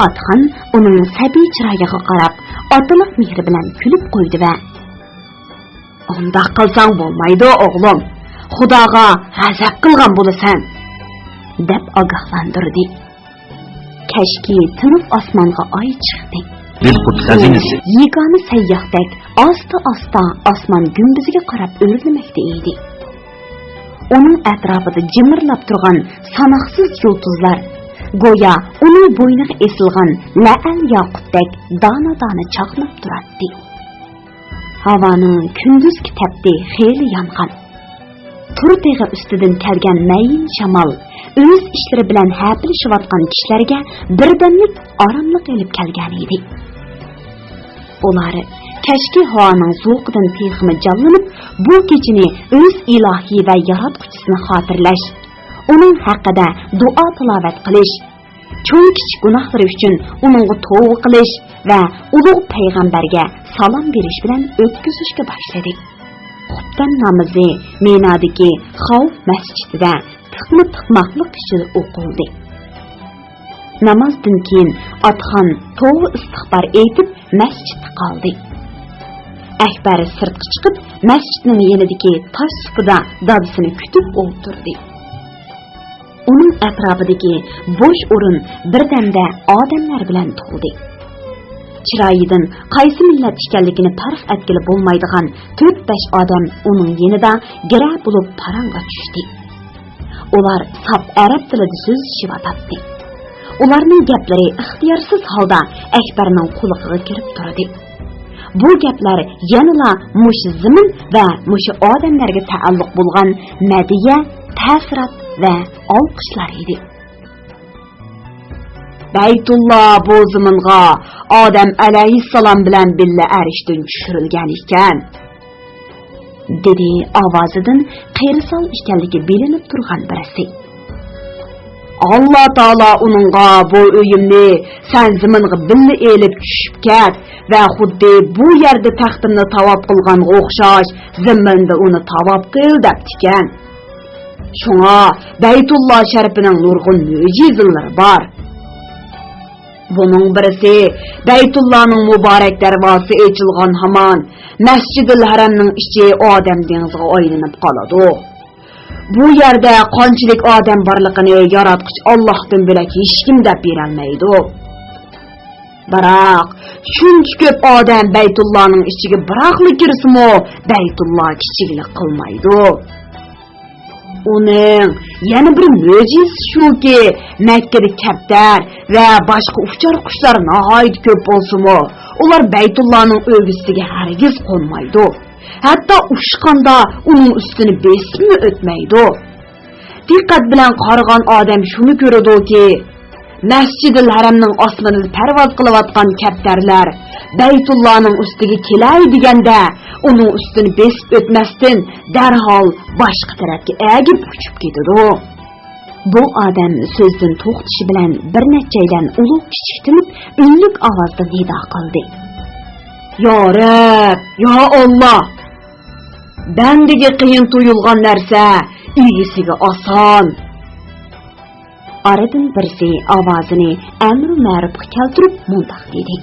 ئاتىخان ئۇنىڭ سەبىي چىرايىغا قاراپ، ئاتىلىق مېھرى بىلەن كۈلۈپ قويدى ۋە: «ئۇنداق قىلساڭ بولمايدۇ، ئوغلۇم. خۇداغا غەزەپ قىلغان بولىسەن.» دەپ ئاگاھلاندۇردى. كەچكى تىنىق ئاسمانغا ئاي چىقتى. بىلقۇت خەزىنىسى. يېگانە سەيياھتەك ئاستا-ئاستا ئاسمان گۈمبىزىگە قاراپ ئۆرلىمەكتە ئىدى. ئۇنىڭ ئەتراپىدا جىمىرلاپ تۇرغان ساناقسىز يۇلتۇزلار گويا ئۇنىڭ بوينىغا ئېسىلغان لەئەل ياقۇتتەك دانە-دانە چاقناپ تۇراتتى. ھاۋانىڭ كۈندۈزكى تەپتى خېلى يانغان. تۇر تېغى ئۈستىدىن كەلگەن مەيىن شامال ئۆز ئىشلىرى بىلەن ھەپىلىشىۋاتقان كىشىلەرگە بىردەملىك ئاراملىق ئېلىپ كەلگەن ئىدى. ئۇلار كەچكى ھاۋانىڭ زوقىدىن تېخىمۇ جانلىنىپ، بۇ كېچىنى ئۆز ئىلاھى ۋە ياراتقۇچىسىنى خاتىرىلەش، ئۇنىڭ ھەققىدە دۇئا-تىلاۋەت قىلىش، چوڭ-كىچىك گۇناھلىرى ئۈچۈن ئۇنىڭغا توۋا قىلىش ۋە ئۇلۇغ پەيغەمبەرگە سالام بېرىش بىلەن ئۆتكۈزۈشكە باشلىدى. خۇپتەن نامىزى مىنادىكى خەۋپ مەسچىتىدە تىقما تىقماقلىق ئىچىدە ئوقۇلدى. نامازدىن كېيىن ئاتىخان توۋا ئىستىغپار ئېيتىپ، مەسچىتتە قالدى. ئەكبەر سىرتقا چىقىپ، مەسچىتنىڭ يېنىدىكى تاش سۇپىدا دادىسىنى كۈتۈپ ئولتۇردى. ئۇنىڭ ئەتراپىدىكى بوش ئورۇن بىردەمدە ئادەملەر بىلەن تولدى. چىرايىدىن قايسى مىللەت ئىكەنلىكىنى پەرق ئەتكىلى بولمايدىغان تۆت-بەش ئادەم ئۇنىڭ يېنىدا گىرە بولۇپ پاراڭغا چۈشتى. ئۇلار ساپ ئەرەب تىلىدا سۆزلىشىۋاتاتتى. ئۇلارنىڭ گەپلىرى ئىختىيارسىز ھالدا ئەكبەرنىڭ قۇلىقىغا كىرىپ تۇردى. بۇ گەپلەر يەنىلا مۇشۇ زېمىن ۋە مۇشۇ ئادەملەرگە تەئەللۇق بولغان مەدھىيە، تەسىرات ۋە ئالقىشلار ئىدى. بەيتۇللا بۇ زېمىنغا ئادەم ئەلەيھىسسالام بىلەن بىللە ئەرشتىن چۈشۈرۈلگەن ئىكەن، دېدى ئاۋازىدىن قېرىسال ئىكەنلىكى بىلىنىپ تۇرغان بىرسى. ئاللا تائالا ئۇنىڭغا بۇ ئۆيۈمنى سەن زېمىنغا بىللە ئېلىپ چۈشۈپ كەت ۋە خۇددى بۇ يەردە تەختىمنى تاۋاپ قىلغانغا ئوخشاش زېمىندا ئۇنى تاۋاپ قىل دەپتىكەن. شۇڭا بەيتۇللا شەرىپىنىڭ نۇرغۇن مۆجىزىلىرى بار. بۇنىڭ بىرسى، بەيتۇللانىڭ مۇبارەك دەرۋازىسى ئېچىلغان ھامان، مەسجىدىل ھەرەمنىڭ ئىچى ئادەم دېڭىزىغا ئايلىنىپ قالىدۇ. بۇ يەردە قانچىلىك ئادەم بارلىقىنى ياراتقۇچى ئاللاھتىن بۆلەك ھېچكىم دەپ بېرەلمەيدۇ. بىراق، شۇنچە كۆپ ئادەم بەيتۇللانىڭ ئىچىگە بىراقلا كىرسىمۇ، بەيتۇللا كىچىكلىك قىلمايدۇ. ئۇنىڭ يەنە بىر مۆجىزىسى شۇكى، مەككىدە كەپتەر ۋە باشقا ئۇچار قۇشلار ناھايىتى كۆپ بولسىمۇ، ئۇلار بەيتۇللانىڭ ئۆگزىسىگە ھەرگىز قونمايدۇ. ھەتتا ئۇچقاندا ئۇنىڭ ئۈستىنى بېسىپمۇ ئۆتمەيدۇ. دىققەت بىلەن قارىغان ئادەم شۇنى كۆرىدۇكى، مەسجىدىل ھەرەمنىڭ ئاسمىنىدا پەرۋاز قىلىۋاتقان كەپتەرلەر بەيتۇللانىڭ ئۈستىگە كېلەي دېگەندە، ئۇنىڭ ئۈستىنى بېسىپ ئۆتمەستىن، دەرھال باشقا تەرەپكە ئەگىپ ئۇچۇپ كېتىدۇ. بۇ ئادەم سۆزدىن توختىشى بىلەن بىر نەچچەيلەن ئۇلۇغ كىچىك تىنىپ، ئۈنلۈك ئاۋازدا نىدا قىلدى: يا رەب، يا ئاللا! بەندىگە قىيىن تۇيۇلغان نەرسە ئىگىسىگە ئاسان. ئارىدىن بىرسى ئاۋازىنى ئەمرۇ مەرۇپقا كەلتۈرۈپ مۇنداق دېدى: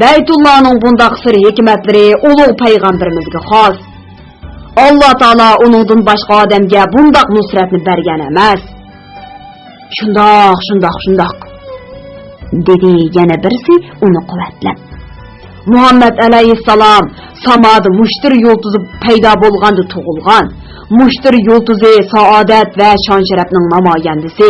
بەيتۇللانىڭ بۇنداق سىر ھېكمەتلىرى ئۇلۇغ پەيغەمبىرىمىزگە خاس. ئاللا تائالا ئۇنىڭدىن باشقا ئادەمگە بۇنداق نۇسرەتنى بەرگەن ئەمەس. شۇنداق، شۇنداق، شۇنداق، دېدى يەنە بىرسى ئۇنى قۇۋۋەتلەپ. مۇھەممەد ئەلەيھىسسالام سامادا مۇشتەرى يۇلتۇزى پەيدا بولغاندا تۇغۇلغان. مۇشتەرى يۇلتۇزى سائادەت ۋە شان-شەرەپنىڭ نامايەندىسى.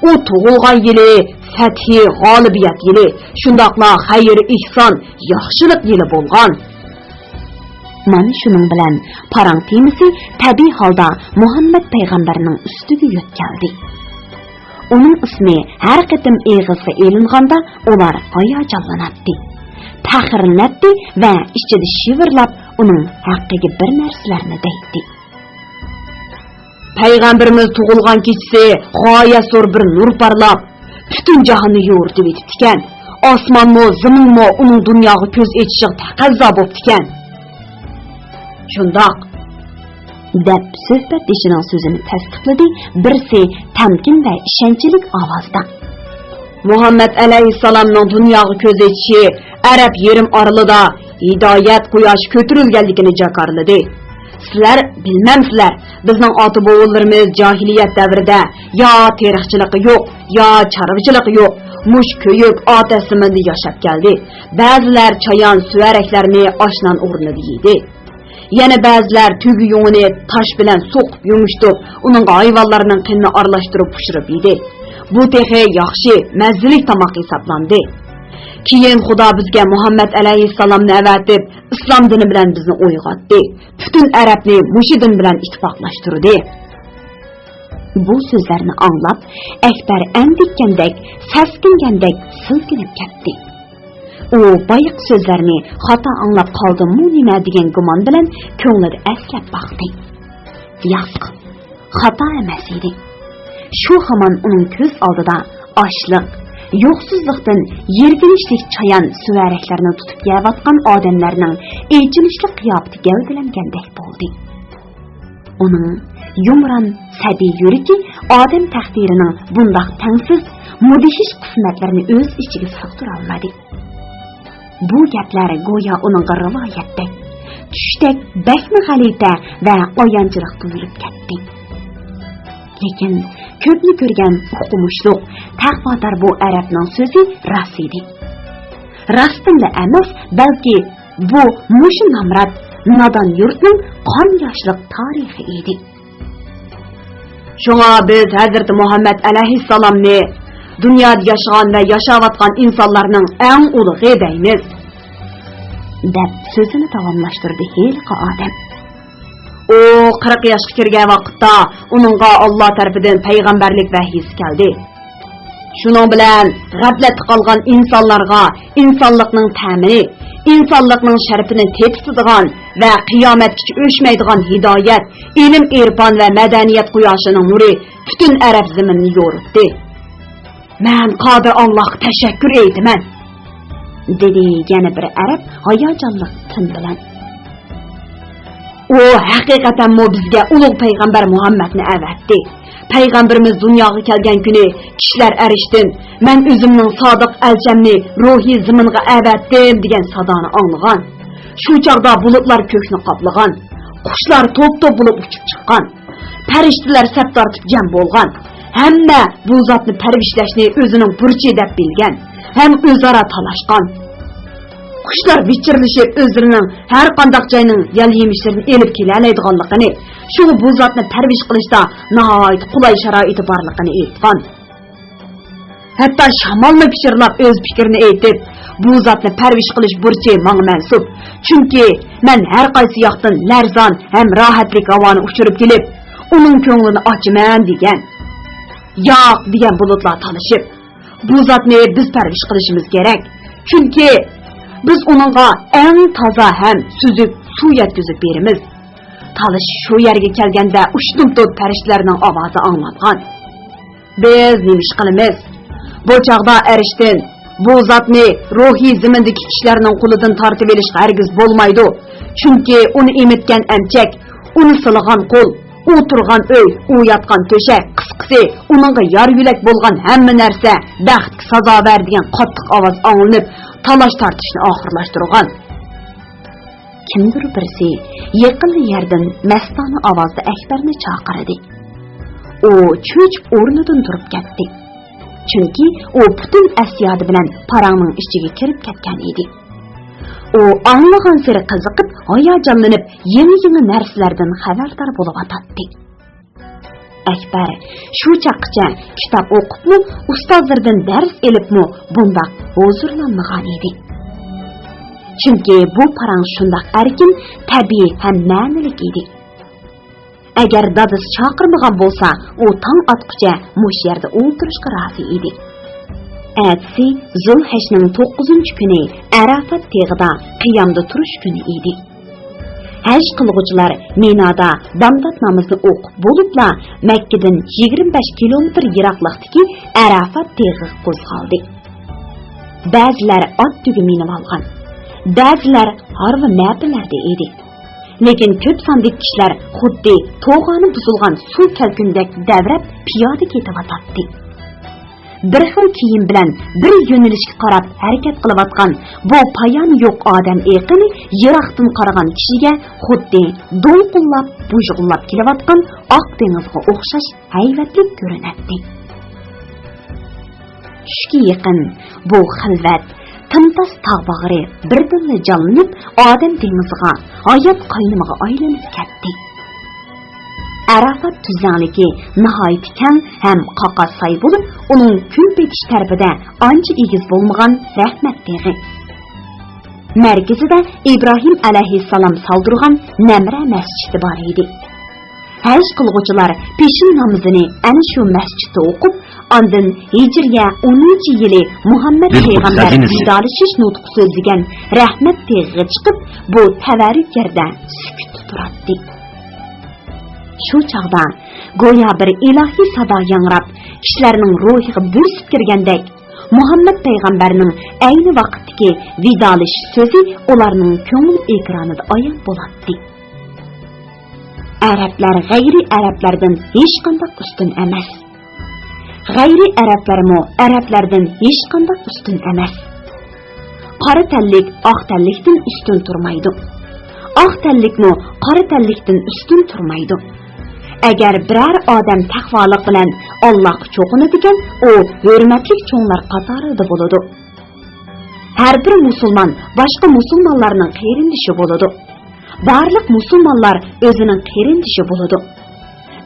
ئۇ تۇغۇلغان يىلى فەتھى، غالىبىيەت يىلى، شۇنداقلا خەير-ئېھسان، ياخشىلىق يىلى بولغان. مانا شۇنىڭ بىلەن پاراڭ تېمىسى تەبىئىي ھالدا مۇھەممەد پەيغەمبەرنىڭ ئۈستىگە يۆتكەلدى. ئۇنىڭ ئىسمى ھەر قېتىم ئېغىزغا ئېلىنغاندا، ئۇلار ھاياجانلىناتتى، پەخىرلىنەتتى ۋە ئىچىدە شىۋىرلاپ ئۇنىڭ ھەققىگە بىر نەرسىلەرنى دەيتتى. پەيغەمبىرىمىز تۇغۇلغان كېچىسى غايەت زور بىر نۇر پارلاپ، پۈتۈن جاھاننى يورۇتۇۋېتىپتىكەن. ئاسمانمۇ، زېمىنمۇ ئۇنىڭ دۇنياغا كۆز ئېچىشىغا تەقەززا بوپتىكەن. شۇنداق، دەپ سۆھبەتدىشىنىڭ سۆزىنى تەستىقلىدى بىرسى تەمكىن ۋە ئىشەنچلىك ئاۋازدا. مۇھەممەد ئەلەيھىسسالامنىڭ دۇنياغا كۆز ئېچىشى ئەرەب يېرىم ئارىلىدا ھىدايەت قۇياشى كۆتۈرۈلگەنلىكىنى جاكارلىدى. سىلەر بىلمەمسىلەر، بىزنىڭ ئاتا-بوۋىلىرىمىز جاھىلىيەت دەۋرىدە يا تېرىقچىلىقى يوق، يا چارۋىچىلىقى يوق، مۇشۇ كۆيۈك ئاتەش زېمىندا ياشاپ كەلدى. بەزىلەر چايان، سۈۋەرەكلەرنى ئاش-نان ئورنىدا يېدى. يەنە بەزىلەر تۆگە يۇڭىنى تاش بىلەن سوقۇپ يۇمشىتىپ، ئۇنىڭغا ھايۋانلارنىڭ قېنىنى ئارىلاشتۇرۇپ پىشۇرۇپ يېدى. بۇ تېخى ياخشى، مەززىلىك تاماق ھېسابلاندى. كېيىن خۇدا بىزگە مۇھەممەد ئەلەيھىسسالامنى ئەۋەتىپ، ئىسلام دىنى بىلەن بىزنى ئويغاتتى. پۈتۈن ئەرەبنى مۇشۇ دىن بىلەن ئىتتىپاقلاشتۇردى. بۇ سۆزلەرنى ئاڭلاپ، ئەكبەر ئەندىككەندەك، سەسكىنگەندەك سىلكىنىپ كەتتى. ئۇ بايىقى سۆزلەرنى خاتا ئاڭلاپ قالدىممۇ نېمە دېگەن گۇمان بىلەن كۆڭلىدە ئەسلەپ باقتى. ياق، خاتا ئەمەس ئىدى. شۇ ھامان ئۇنىڭ كۆز ئالدىدا ئاچلىق، يوقسۇزلۇقتىن يىرگىنچلىك چايان سۈۋەرەكلەرنى تۇتۇپ يەۋاتقان ئادەملەرنىڭ ئېچىنىشلىق قىياپىتى گەۋدىلەنگەندەك بولدى. ئۇنىڭ يۇمران سەبىي يۈرىكى ئادەم تەقدىرىنىڭ بۇنداق تەڭسىز، مۇدھىش قىسمەتلىرىنى ئۆز ئىچىگە سىغدۇرالمىدى. بۇ گەپلەر گويا ئۇنىڭغا رىۋايەتتەك، چۈشتەك بەكمۇ غەلىتە ۋە ئايانچلىق تۇيۇلۇپ كەتتى. لېكىن كۆپنى كۆرگەن ئوقۇمۇشلۇق، تەقۋادار بۇ ئەرەبنىڭ سۆزى راست ئىدى. راستتىنلا ئەمەس، بەلكى بۇ مۇشۇ نامرات، نادان يۇرتنىڭ قان ياشلىق تارىخى ئىدى. شۇڭا بىز ھەزرىتى مۇھەممەد ئەلەيھىسسالامنى دۇنيادا ياشىغان ۋە ياشاۋاتقان ئىنسانلارنىڭ ئەڭ ئۇلۇغى دەيمىز، دەپ سۆزىنى داۋاملاشتۇردى ھېلىقى ئادەم. ئۇ قىرىق ياشقا كىرگەن ۋاقىتتا ئۇنىڭغا ئاللا تەرىپىدىن پەيغەمبەرلىك ۋەھيىسى كەلدى. شۇنىڭ بىلەن غەپلەتتە قالغان ئىنسانلارغا ئىنسانلىقنىڭ تەمىنى، ئىنسانلىقنىڭ شەرىپىنى تېتىتىدىغان ۋە قىيامەتكىچە ئۆچمەيدىغان ھىدايەت، ئىلىم-ئېرپان ۋە مەدەنىيەت قۇياشىنىڭ نۇرى پۈتۈن ئەرەب زېمىنىنى يورۇتتى. «مەن قادىر ئاللاھقا تەشەككۈر ئېيتىمەن»، دېدى يەنە بىر ئەرەب ھاياجانلىق تىن بىلەن. ئۇ ھەقىقەتەنمۇ بىزگە ئۇلۇغ پەيغەمبەر مۇھەممەدنى ئەۋەتتى. پەيغەمبىرىمىز دۇنياغا كەلگەن كۈنى كىشىلەر ئەرشتىن، «مەن ئۆزۈمنىڭ سادىق ئەلچەمنى روھىي زېمىنغا ئەۋەتتىم» دېگەن سادانى ئاڭلىغان. شۇ چاغدا بۇلۇتلار كۆكنى قاپلىغان. قۇشلار توپ-توپ بولۇپ ئۇچۇپ چىققان. پەرىشتىلەر سەپ تارتىپ جەم بولغان. ھەممە بۇ زاتنى پەرۋىشلەشنى ئۆزىنىڭ بۇرچى دەپ بىلگەن ھەم ئۆزئارا تالاشقان. قۇشلار ۋىچىرلىشىپ ئۆزلىرىنىڭ ھەر قانداق جاينىڭ يەل-يېمىشلىرىنى ئېلىپ كېلەلەيدىغانلىقىنى، شۇڭا بۇ زاتنى پەرۋىش قىلىشتا ناھايىتى قولاي شارائىتى بارلىقىنى ئېيتقان. ھەتتا شامالمۇ پىچىرلاپ ئۆز پىكرىنى ئېيتىپ، «بۇ زاتنى پەرۋىش قىلىش بۇرچى ماڭا مەنسۇپ. چۈنكى مەن ھەر قايسى ياقتىن لەرزان ھەم راھەتلىك ھاۋانى ئۇچۇرۇپ كېلىپ، ئۇنىڭ كۆڭلىنى ئاچىمەن» دېگەن. «ياق» دېگەن بۇلۇتلار تالىشىپ، «بۇ زاتنى بىز پەرۋىش قىلىشىمىز كېرەك. چۈنكى بىز ئۇنىڭغا ئەڭ تازا ھەم سۈزۈك سۇ يەتكۈزۈپ بېرىمىز.» تالىشىش شۇ يەرگە كەلگەندە ئۇشتۇمتۇت پەرىشتىلەرنىڭ ئاۋازى ئاڭلانغان. «بىز نېمە ئىش قىلىمىز؟ بۇ چاغدا ئەرشتىن، 'بۇ زاتنى روھىي زېمىندىكى كىشىلەرنىڭ قولىدىن تارتىۋېلىشقا ھەرگىز بولمايدۇ. چۈنكى ئۇنى ئېمىتكەن ئەمچەك، ئۇنى سىلىغان قول، ئۇ تۇرغان ئۆي، ئۇ ياتقان تۆشەك، قىسقىسى، ئۇنىڭغا يار-يۆلەك بولغان ھەممە نەرسە بەختكە سازاۋەر» دېگەن قاتتىق ئاۋاز ئاڭلىنىپ، تالاش-تارتىشنى ئاخىرلاشتۇرغان. كىمدۇر بىرسى يېقىنلا يەردىن مەستانە ئاۋازدا ئەكبەرنى چاقىردى. ئۇ چۆچۈپ ئورنىدىن تۇرۇپ كەتتى. چۈنكى ئۇ پۈتۈن ئەسيادى بىلەن پاراڭنىڭ ئىچىگە كىرىپ كەتكەن ئىدى. ئۇ ئاڭلىغانسېرى قىزىقىپ، ھاياجانلىنىپ، يېڭى-يېڭى نەرسىلەردىن خەۋەردار بولۇۋاتاتتى. ئەكبەر شۇ چاغقىچە كىتاب ئوقۇپمۇ، ئۇستازلىرىدىن دەرس ئېلىپمۇ بۇنداق ھۇزۇرلانمىغان ئىدى. چۈنكى بۇ پاراڭ شۇنداق ئەركىن، تەبىئىي ھەم مەنىلىك ئىدى. ئەگەر دادىسى چاقىرمىغان بولسا، ئۇ تاڭ ئاتقۇچە مۇشۇ يەردە ئولتۇرۇشقا رازى ئىدى. ئەتىسى زۇلھەجنىڭ توققۇزىنچى كۈنى ئەرەفات تېغىدا قىيامدا تۇرۇش كۈنى ئىدى. ھەج قىلغۇچىلار مىنادا بامدات نامىزىنى ئوقۇپ بولۇپلا، مەككىدىن يىگىرمە بەش كىلومېتىر يىراقلىقتىكى ئەرەفات تېغىغا قوزغالدى. بەزىلەر ئات تۈگە مىنىۋالغان، بەزىلەر ھارۋا مەپىلەردە ئىدى. لېكىن كۆپ ساندىكى كىشىلەر خۇددى توغانى بۇزۇلغان سۇ كەلكۈندەك دەۋرەپ پىيادە كېتىۋاتاتتى. بىر خىل كىيىم بىلەن بىر يۆنىلىشكە قاراپ ھەرىكەت قىلىۋاتقان بۇ پايانى يوق ئادەم ئېقىنى يىراقتىن قارىغان كىشىگە خۇددى دولقۇنلاپ، بۇژغۇنلاپ كېلىۋاتقان ئاق دېڭىزغا ئوخشاش ھەيۋەتلىك كۆرۈنەتتى. چۈشكە يېقىن بۇ خىلۋەت، تىمتاس تاغ باغرى بىردىنلا جانلىنىپ، ئادەم دېڭىزىغا، ھايات قاينىمىغا ئايلىنىپ كەتتى. ئەرەفات تۈزلەڭلىكى ناھايىتى كەڭ ھەم قاقاس ساي بولۇپ، ئۇنىڭ كۈن پېتىش تەرىپىدە ئانچە ئېگىز بولمىغان رەھمەت تېغى. مەركىزىدە ئىبراھىم ئەلەيھىسسالام سالدۇرغان نەمرە مەسچىتى بار ئىدى. ھەج قىلغۇچىلار پېشىن نامىزىنى ئەنە شۇ مەسچىتتە ئوقۇپ، ئاندىن ھىجرىيە ئونىنچى يىلى مۇھەممەد پەيغەمبەر ۋىدالىشىش نۇتقى سۆزلىگەن رەھمەت تېغىغا چىقىپ، بۇ تەۋەررۈك يەردە سۈكۈتتە تۇراتتى. شۇ چاغدا گويا بىر ئىلاھىي سادا ياڭراپ، كىشىلەرنىڭ روھىغا بۆسۈپ كىرگەندەك، مۇھەممەد پەيغەمبەرنىڭ ئەينى ۋاقىتتىكى ۋىدالىشىش سۆزى ئۇلارنىڭ كۆڭۈل ئېكرانىدا ئايان بولاتتى. ئەرەبلەر غەيرىي ئەرەبلەردىن ھېچقانداق ئۈستۈن ئەمەس. غەيرىي ئەرەبلەرمۇ ئەرەبلەردىن ھېچقانداق ئۈستۈن ئەمەس. قارا تەنلىك ئاق تەنلىكتىن ئۈستۈن تۇرمايدۇ. ئاق تەنلىكمۇ قارا تەنلىكتىن ئۈستۈن تۇرمايدۇ. ئەگەر بىرەر ئادەم تەقۋالىق بىلەن ئاللاھقا چوقۇنىدىكەن، ئۇ ھۆرمەتلىك چوڭلار قاتارىدا بولىدۇ. ھەر بىر مۇسۇلمان باشقا مۇسۇلمانلارنىڭ قېرىندىشى بولىدۇ. بارلىق مۇسۇلمانلار ئۆزىنىڭ قېرىندىشى بولىدۇ.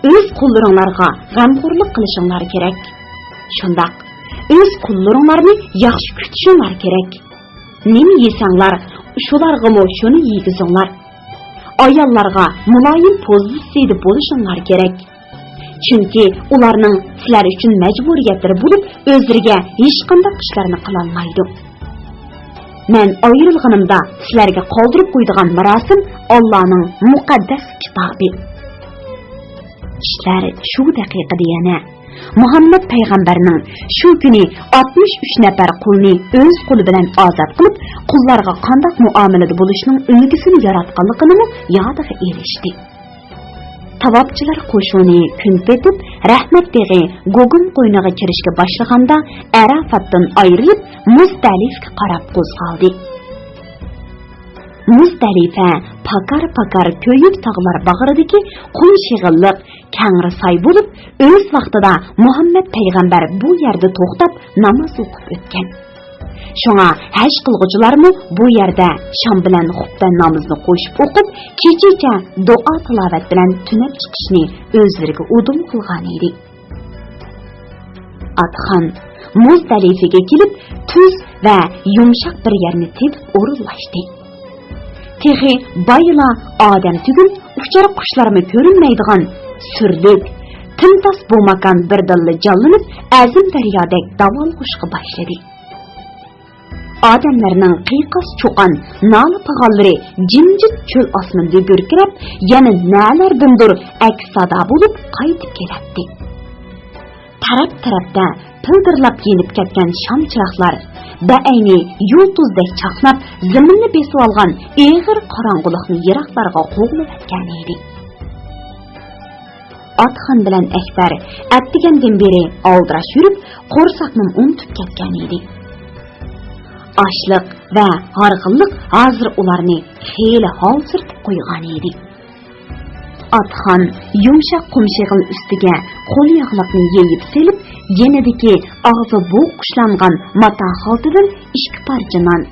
ئۆز قۇللىرىڭلارغا غەمخورلۇق قىلىشىڭلار كېرەك. شۇنداق، ئۆز قۇللىرىڭلارنى ياخشى كۈتۈشۈڭلار كېرەك. نېمە يېسەڭلار، شۇلارغىمۇ شۇنى يېگۈزۈڭلار. ئاياللارغا مۇلايىم پوزىتسىيىدە بولۇشۇڭلار كېرەك. چۈنكى ئۇلارنىڭ سىلەر ئۈچۈن مەجبۇرىيەتلىرى بولۇپ، ئۆزلىرىگە ھېچقانداق ئىشلارنى قىلالمايدۇ. مەن ئايرىلغىنىمدا سىلەرگە قالدۇرۇپ قويىدىغان مىراسىم ئاللانىڭ مۇقەددەس كىتابى. ئىشلار شۇ دەقىقىدە يەنە مۇھەممەد پەيغەمبەرنىڭ شۇ كۈنى ئاتمىش ئۈچ نەپەر قۇلنى ئۆز قولى بىلەن ئازاد قىلىپ، قۇللارغا قانداق مۇئامىلىدە بولۇشنىڭ ئۈلگىسىنى ياراتقانلىقىنىمۇ يادىغا ئېلىشتى. تاۋاپچىلار قوشۇنى كۈن پېتىپ، رەھمەت بېغى گوگۇم قوينىغا كىرىشكە باشلىغاندا، ئەرەفاتتىن ئايرىلىپ، مۇزدەلىفىگە قاراپ قوزغالدى. مۇزدەلىفە پاكار-پاكار كۆيۈك تاغلار باغرىدىكى قۇم شېغىللىق كەڭرى ساي بولۇپ، ئۆز ۋاقتىدا مۇھەممەد پەيغەمبەر بۇ يەردە توختاپ ناماز ئوقۇپ ئۆتكەن. شۇڭا ھەج قىلغۇچىلارمۇ بۇ يەردە شام بىلەن خۇتبە نامىزىنى قوشۇپ ئوقۇپ، كېچىچە دۇئا-تىلاۋەت بىلەن تۈنەپ چىقىشنى ئۆزلىرىگە ئۇدۇل قىلغانىدى. ئاتخان مۇزدەلىفىگە كېلىپ، تۈز ۋە يۇمشاق بىر يەرنى تېپىپ ئورۇنلاشتى. تېخى بايىلا ئادەم تۈگۈل، ئۇچار قۇشلارمۇ كۆرۈنمەيدىغان سۈرلۈك، تىمتاس بۇ ماكان بىردىنلا جانلىنىپ، ئەزىم دەريادەك داۋالغۇشقا باشلىدى. ئادەملەرنىڭ قىيقاس-چۇقان، نالە-پىغانلىرى جىمجىت چۆل ئاسمىنىدا گۈركىرەپ، يەنە نەلەردىندۇر ئەكس سادا بولۇپ قايتىپ كېلەتتى. تەرەپ-تەرەپتە پىلدىرلاپ يېنىپ كەتكەن شام چىراغلار بەئەينى يۇلتۇزدەك چاقناپ، زېمىننى بېسىۋالغان ئېغىر قاراڭغۇلۇقنى يىراقلارغا قوغلىۋەتكەنىدى. ئاتخان بىلەن ئەكبەر ئەتىگەندىن بېرى ئالدىراش يۈرۈپ، قورساقنىمۇ ئۇنتۇپ كەتكەنىدى. ئاچلىق ۋە ھارغىنلىق ھازىر ئۇلارنى خېلى ھالسىرىتىپ قويغانىدى. ئاتخان يۇمشاق قۇم شېغىل ئۈستىگە قول ياغلىقنى يېيىپ سېلىپ، يېنىدىكى ئاغزى بوغقۇچلانغان ماتا خالتىدىن ئىككى پارچە نان،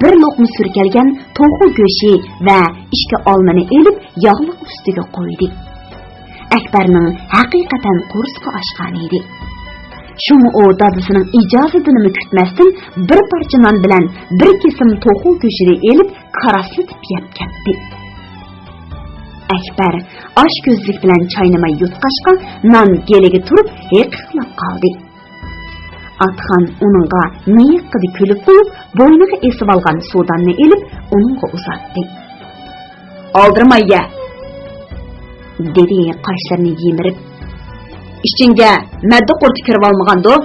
بىر لوقما سۈركەلگەن توخۇ گۆشى ۋە ئىككى ئالمىنى ئېلىپ، ياغلىق ئۈستىگە قويدى. ئەكبەرنىڭ ھەقىقەتەن قورسىقى ئاچقانىدى. شۇڭا ئۇ دادىسىنىڭ ئىجازىتىنىمۇ كۈتمەستىن، بىر پارچە نان بىلەن بىر كېسىم توخۇ گۆشىنى ئېلىپ، كاراسلىتىپ يەپ كەتتى. ئەكبەر ئاچكۆزلۈك بىلەن چاينىماي يۇتقاچقا، نان گېلىگە تۇرۇپ ھېقىقلاپ قالدى. ئاتخان ئۇنىڭغا مىيىققىدە كۈلۈپ قويۇپ، بوينىغا ئېسىۋالغان سۇداننى ئېلىپ، ئۇنىڭغا ئۇزاتتى. «ئالدىرىماي يە!» دېدى قاشلىرىنى يىمىرىپ. «ئىچىڭگە مەددە قۇرتى كىرىۋالمىغاندۇ؟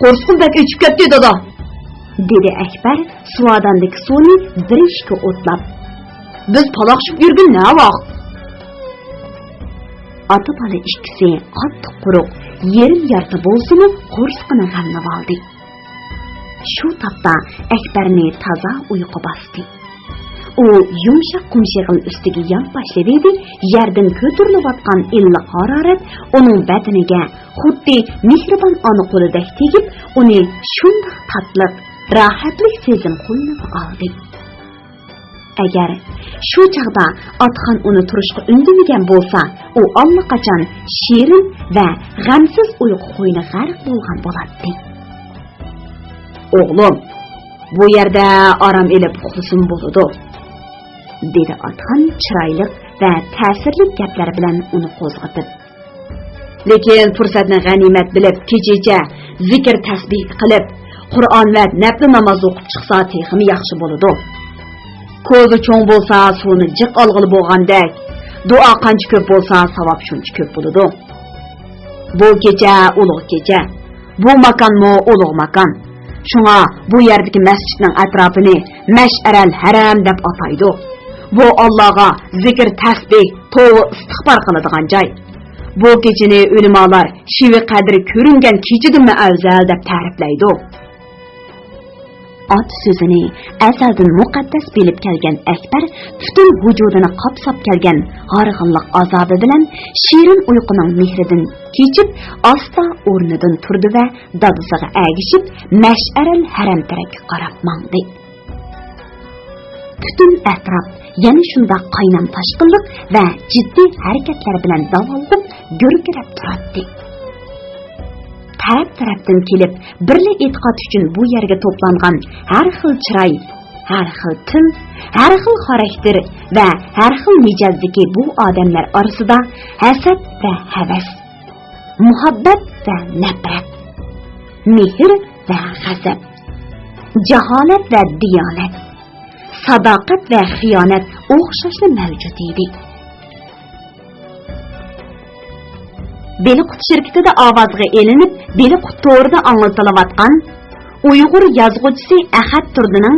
قورسىقىم بەك ئېچىپ كەتتى، دادا!» دېدى ئەكبەر سۇۋاداندىكى سۇنى بىر ئىككى ئوتلاپ. «بىز پالاقشىپ يۈرگىلى نەۋاق؟» ئاتا-بالا ئىككىسى قاتتىق قۇرۇق، يېرىم يارتى بولسىمۇ قورسىقىنى غەملىۋالدى. شۇ تاپتا ئەكبەرنى تازا ئۇيقۇ باستى. ئۇ يۇمشاق قۇم شېغىل ئۈستىگە يانپاشلىۋىدى، يەردىن كۆتۈرۈلۈۋاتقان ئىللىق ھارارەت ئۇنىڭ بەدىنىگە خۇددى مېھرىبان ئانا قولىدەك تېگىپ، ئۇنى شۇنداق تاتلىق، راھەتلىك سېزىم قوينىغا ئالدى. ئەگەر شۇ چاغدا ئاتخان ئۇنى تۇرۇشقا ئۈندىمىگەن بولسا، ئۇ ئاللىقاچان شېرىن ۋە غەمسىز ئۇيقۇ قوينىغا غەرق بولغان بولاتتى. «ئوغلۇم، بۇ يەردە ئارام ئېلىپ ئۇخلىسىمۇ بولىدۇ»، دېدى ئاتخان چىرايلىق ۋە تەسىرلىك گەپلەر بىلەن ئۇنى قوزغىتىپ. «لېكىن پۇرسەتنى غەنىيمەت بىلىپ، كېچىچە زىكىر تەسبىھ قىلىپ، قۇرئان ۋە نەپلى ناماز ئوقۇپ چىقسا تېخىمۇ ياخشى بولىدۇ. كوزا چوڭ بولسا، سۇنى جىق ئالغىلى بولغاندەك، دۇئا قانچە كۆپ بولسا، ساۋاب شۇنچە كۆپ بولىدۇ. بۇ كېچە ئۇلۇغ كېچە، بۇ ماكانمۇ ئۇلۇغ ماكان. شۇڭا بۇ يەردىكى مەسچىتنىڭ ئەتراپىنى مەشئەرەل ھەرەم دەپ ئاتايدۇ. بۇ ئاللاغا زىكىر، تەسبىھ، توۋا، ئىستىغپار قىلىدىغان جاي. بۇ كېچىنى ئۆلىمالار شېۋە قەدرى كۆرۈنگەن كېچىدىنمۇ ئەۋزەل دەپ تەرىپلەيدۇ.» ئاتا سۆزىنى ئەزەلدىن مۇقەددەس بىلىپ كەلگەن ئەكبەر پۈتۈن ۋۇجۇدىنى قاپساپ كەلگەن ھارغىنلىق ئازابى بىلەن شېرىن ئۇيقۇنىڭ مېھرىدىن كېچىپ، ئاستا ئورنىدىن تۇردى ۋە دادىسىغا ئەگىشىپ، مەشئەرەل ھەرەم تەرەپكە قاراپ ماڭدى. پۈتۈن ئەتراپ يەنە شۇنداق قاينام تاشقىنلىق ۋە جىددىي ھەرىكەتلەر بىلەن داۋالغۇپ، گۈركىرەپ تۇراتتى. تەرەپ-تەرەپتىن كېلىپ، بىرلا ئېتىقاد ئۈچۈن بۇ يەرگە توپلانغان ھەر خىل چىراي، ھەر خىل تىل، ھەر خىل خاراكتېر ۋە ھەر خىل مىجەزدىكى بۇ ئادەملەر ئارىسىدا ھەسەت ۋە ھەۋەس، مۇھەببەت ۋە نەپرەت، مېھىر ۋە غەزەپ، جاھالەت ۋە دىيانەت، ساداقەت ۋە خىيانەت ئوخشاشلا مەۋجۇت ئىدى. بېلىققۇت شىركىتىدە ئاۋازغا ئېلىنىپ، بېلىققۇت تورىدا ئاڭلىتىلىۋاتقان، ئۇيغۇر يازغۇچىسى ئەخەت تۇردىنىڭ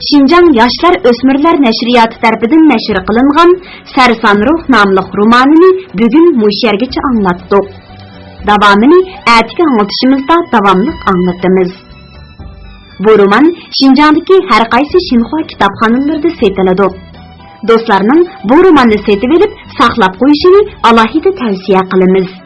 شىنجاڭ ياشلار ئۆسمۈرلەر نەشرىياتى تەرىپىدىن نەشر قىلىنغان سەرسان روھ ناملىق رومانىنى بۈگۈن مۇشۇ يەرگىچە ئاڭلاتتۇق. داۋامىنى ئەتىكى ئاڭلىتىشىمىزدا داۋاملىق ئاڭلىتىمىز. بۇ رومان شىنجاڭدىكى ھەر قايسى شىنخۇا كىتابخانىلىرىدا سېتىلىدۇ. دوستلارنىڭ بۇ روماننى سېتىۋېلىپ ساقلاپ قويۇشىنى ئالاھىدە تەۋسىيە قىلىمىز.